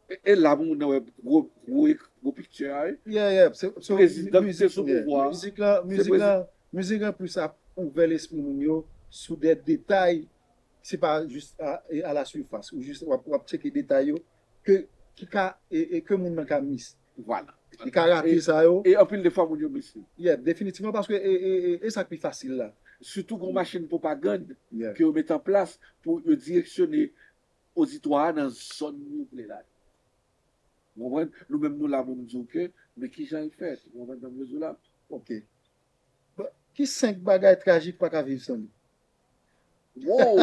e, e la pou moun nan wè gwo, gwo, gwo picture a, wi. Yeah, yeah, se, se, prezidan ki te sou pouvwa a, mizik lan, se mizik prezidan. Mizik lan plis ap ouvè lespri moun yo sou de detay, se pa jis a, e a la surface, ou jis w ap, w ap tcheke detay yo, ke, ki ka, e, e ke moun nan ka miss. Vwala. Li ka rate sa yo. E anpil de fwa, moun yo miss li. Yeah, definitivman, paske e, e, e, e sa k pi fasil la. Sitou gon machin pwopagann ke yo met an plas pou yo direksyone oditwa a nan zòn yo vle la. Ou konprann? Nou menm nou la pou nou di w ke, men ki jan l fèt? Ou konprann sa m vle di w la? Ok. Bon, ki senk bagay Trajik pa ka viv san li? Wow!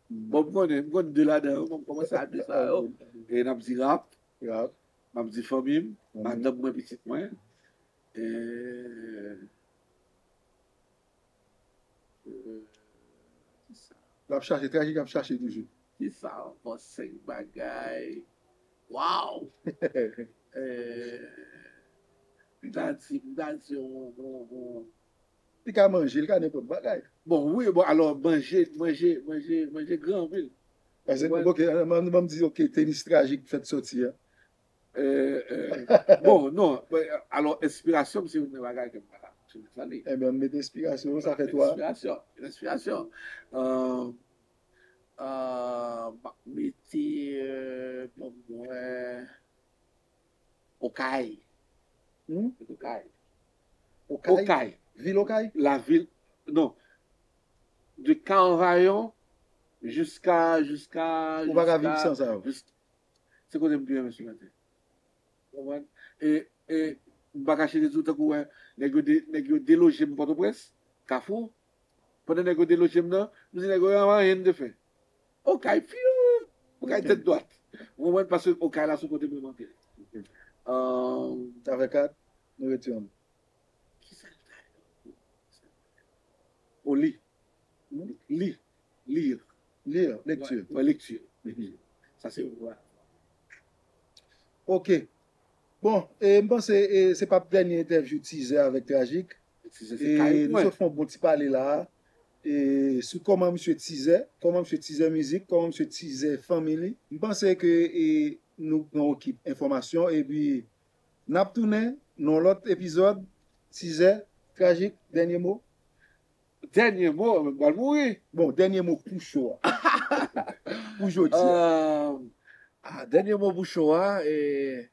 Bon, m konnen, m konn de ladan yo, bon, m kòmanse a de sa yo. E n ap di rap, rap, m ap di fanmi m, madanm mwen, pitit mwen. E, e, ki sa? L ap chache, Trajik ap chache toujou. Ki sa ankò, senk bagay? Wow! E, m ta di, m ta di yon, yon, yon, li ka manje, li ka nenpòt bagay. Bon, wi, bon, alò, manje, manje, manje, manje gran anpil. Paske, ok, ban m di, ok, tenis Trajik fèt soti a. E, e, bon, non, alò, enspirasyon m se youn nan bagay ke m pa ka sou sa li. Ebyen, m mete enspirasyon, sa fè twa. Enspirasyon, enspirasyon. E, e, m ap mete, e, ban m wè, Okay. Hmm? Okay. Okay? Okay. Vil Okay? La vil, non. De Carvaillon jiska, jiska, ou pa ka viv san sa yo. Se kote m pi renmen sou latè. Ou konprann? E, e, m pa kache de di w, tankou wè, nèg yo de-, nèg yo deloje m Pòtoprens, Kafou. Pandan nèg yo deloje m nan, m di nèg yo, "An, anyen n te fè." Okay, fiu! Okay, tèt dwat. Ou konprann? Paske Okay la se yon kote mwen manke. Avèk kat, nou retire m. Ki sa l ta ye? O li. Li. Lir. Lir, lekti. Wè, wè, lekti. Sa se vwa. Ok. Bon, e, m panse, e, se p ap dènye entèvyou Tizè avèk Trajik. Tizè se kay mwen. E nou sot fè yon bon ti pale la a. E sou kòman misye tizè, kòman misye tizè mizik, kòman misye tizè fanmi li. M panse ke, e, nou pran yon kit enfòmasyon, epi n ap tounen nan yon lòt epizòd Tizè, Trajik, dènye mo. Dènye mo, m pral mouri. Bon, dènye mo pou cho a. Pou jodi a. Euh, ah, dènye mo pou cho a, e,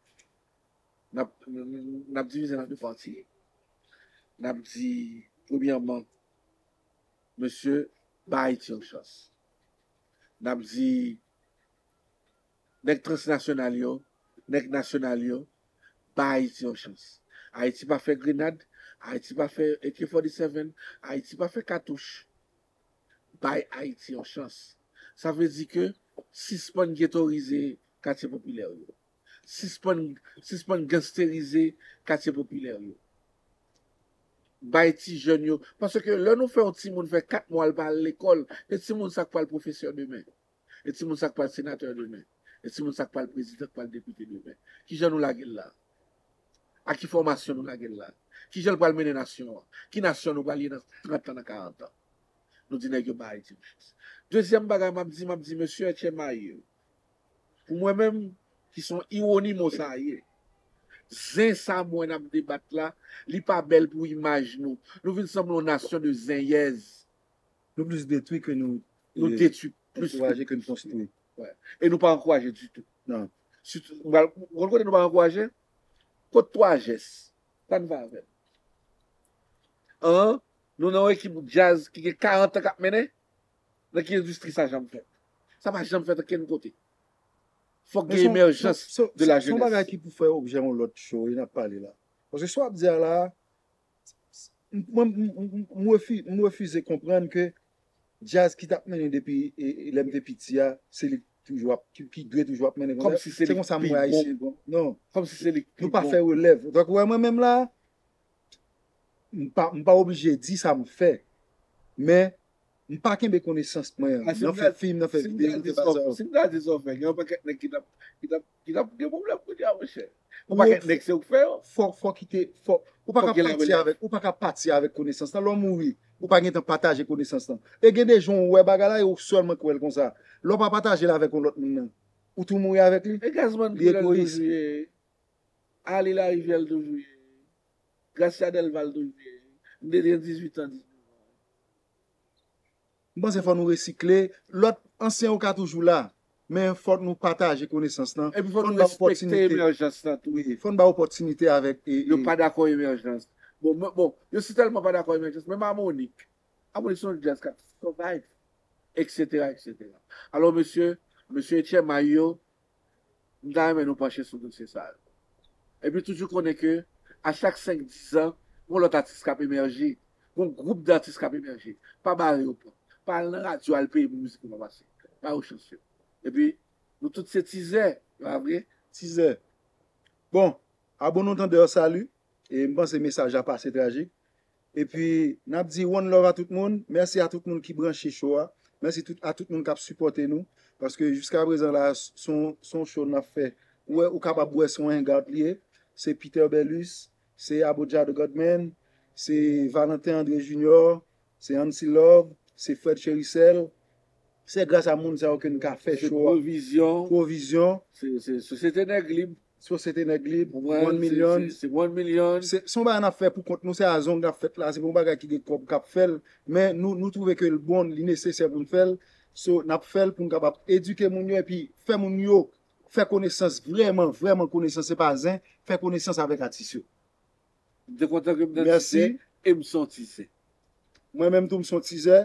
n ap, n ap divize l an de pati. N ap di, premyèman, mesye, ba Ayiti yon chans. N ap di, nèg transnasyonal yo, nèg nasyonal yo, ba Ayiti yon chans. Ayiti pa fè grenad, Ayiti pa fè A K forty-seven, Ayiti pa fè katouch. Bay Ayiti yon chans. Sa vle di ke sispann getorize katye popilè yo. Sispann, sispann gangsterize katye popilè yo. Bay ti jèn yo. Paske lè nou fè yon timoun fè kat mwa l pa al lekòl, e timoun sa k pral pwofesè demen. E timoun sa k pral senatè demen. E timoun sa k pral prezidan, k pral depite demen. Kijan nou lage l la? A ki fòmasyon nou lage l la? Kijan l pral mennen nasyon an? Ki nasyon nou pral ye nan trant an, nan karant an? Nou di nèg yo ba Ayiti yon chans. Dezyèm bagay m ap di, m ap di, mesye H M I, pou mwen menm, ki se yon iwoni mo sa a ye, zen sa m wè n ap debat la, li pa bèl pou imaj nou. Nou vin sanble yon nasyon de zenyèz. Nou plis detwi ke nou, nou, e, detwi plis ankouraje ke nou konstwi. Wè. E nou pa ankouraje ditou. Non. Sitou, ou konn kote nou pa ankouraje? Kot Twa Jès? Sa n fè avè l? An, nou nan yon ekip djaz ki gen karant an k ap mennen? Nan ki endistri sa janm fèt? Sa pa janm fèt okenn kote. Fòk gen emèjans de la jenès. Se yon bagay ki pou fè objè yon lòt show, e n ap pale la. Paske sa w ap di a la, m, mwen, m, m, m, m refi-, m refize konprann ke djaz ki t ap mennen depi, e, e, lè m te piti a, se li k toujou ap, ki, ki dwe toujou ap mennen konsa. Kòmsi se li k pi bon. Se konsa m wè Ayisyen bon. Non. Kòmsi se li k pi bon. Nou pa fè relèv. Donk, ou wè mwen menm la, m pa, m pa oblije di sa m fè. Men, M pa kenbe konesans mwen an. Nan fè fim, nan fè videyo, nan fè bagay sa yo. Si m ta di sa w fè, gen yon pakèt nèg ki t ap, ki t ap, ki t ap gen pwoblèm kounye a, monchè. Yon pakèt nèg se ou k fè yo. Fò, fò kite, fò, ou pa ka pati avèk, ou pa ka pati avèk konesans lan. Lè w mouri, ou pa gentan pataje konesans lan. E gen de jan ou wè bagay la e ou sèlman k wè l konsa. Lè w pa pataje l avèk yon lòt moun nan, ou tou mouri avèk li. E Gazman ki lè l toujou ye. Ali Larivyè l toujou ye. Gracia Delva l toujou ye. M te gen dizuit an, diznèf an. M panse fò nou resikle. Lòt ansyen yo ka toujou la, men fòk nou pataje konesans lan. Epi fò nou respekte emèjans lan tou. Wi, fò n ba opòtinite avèk. Yo pa dakò emèjans. Bon, bon, yo si tèlman pa dakò emèjans, menm amoni. Amoni se yon djaz k ap survive, etsetera, etsetera. Alò, mesye, mesye H M I yo, m ta renmen nou panche sou dosye sa yo. Epi toujou konnen ke a chak senk, diz an, gon lòt atis k ap emèje, gon gwoup datis k ap emèje. Pa bare yo pòt. Pa al nan radyo al peye pou mizik ou pa pase. Ba yo chans yo. Epi, nou tout se tizè, e pa vre? Tizè. Bon, à bon entendeur, salut. E m panse mesaj la pase trajik. Epi, n ap di one love a tout moun. Mèsi a tout moun ki branche show a. Mèsi tout, a tout moun k ap sipòte nou. Paske jiska prezan la, s- se yon, se yon show n ap fè. Ou wè, ou kapab wè se yon hangout li ye. Se Peter Bellus, se Abodja the Godman, se Valentin André Junior, se Ancy Love, se Fred Chericel. Se gras a moun sa yo ke n ka fè show a. Pwovizyon. Pwovizyon. Se, se Sosyete Nèg Lib. Sosyete Nèg Lib, One Million. Se, se One Million. Se, se yon bagay n ap fè pou kont nou, se a zong n ap fèt la, se pa yon bagay ki gen kòb k ap fè l. Men nou, nou twouve ke l bon, li nesesè pou n fè l. So, n ap fè l pou n kapab edike moun yo epi fè moun yo fè konesans, vrèman, vrèman konesans, se pa zen, fè konesans avèk atis yo. M te kontan ke m nan tizè e m se yon tizè. Mwen menm tou, m se yon tizè.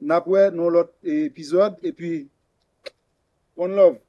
N ap wè nan yon lòt epizòd. Epi, one love.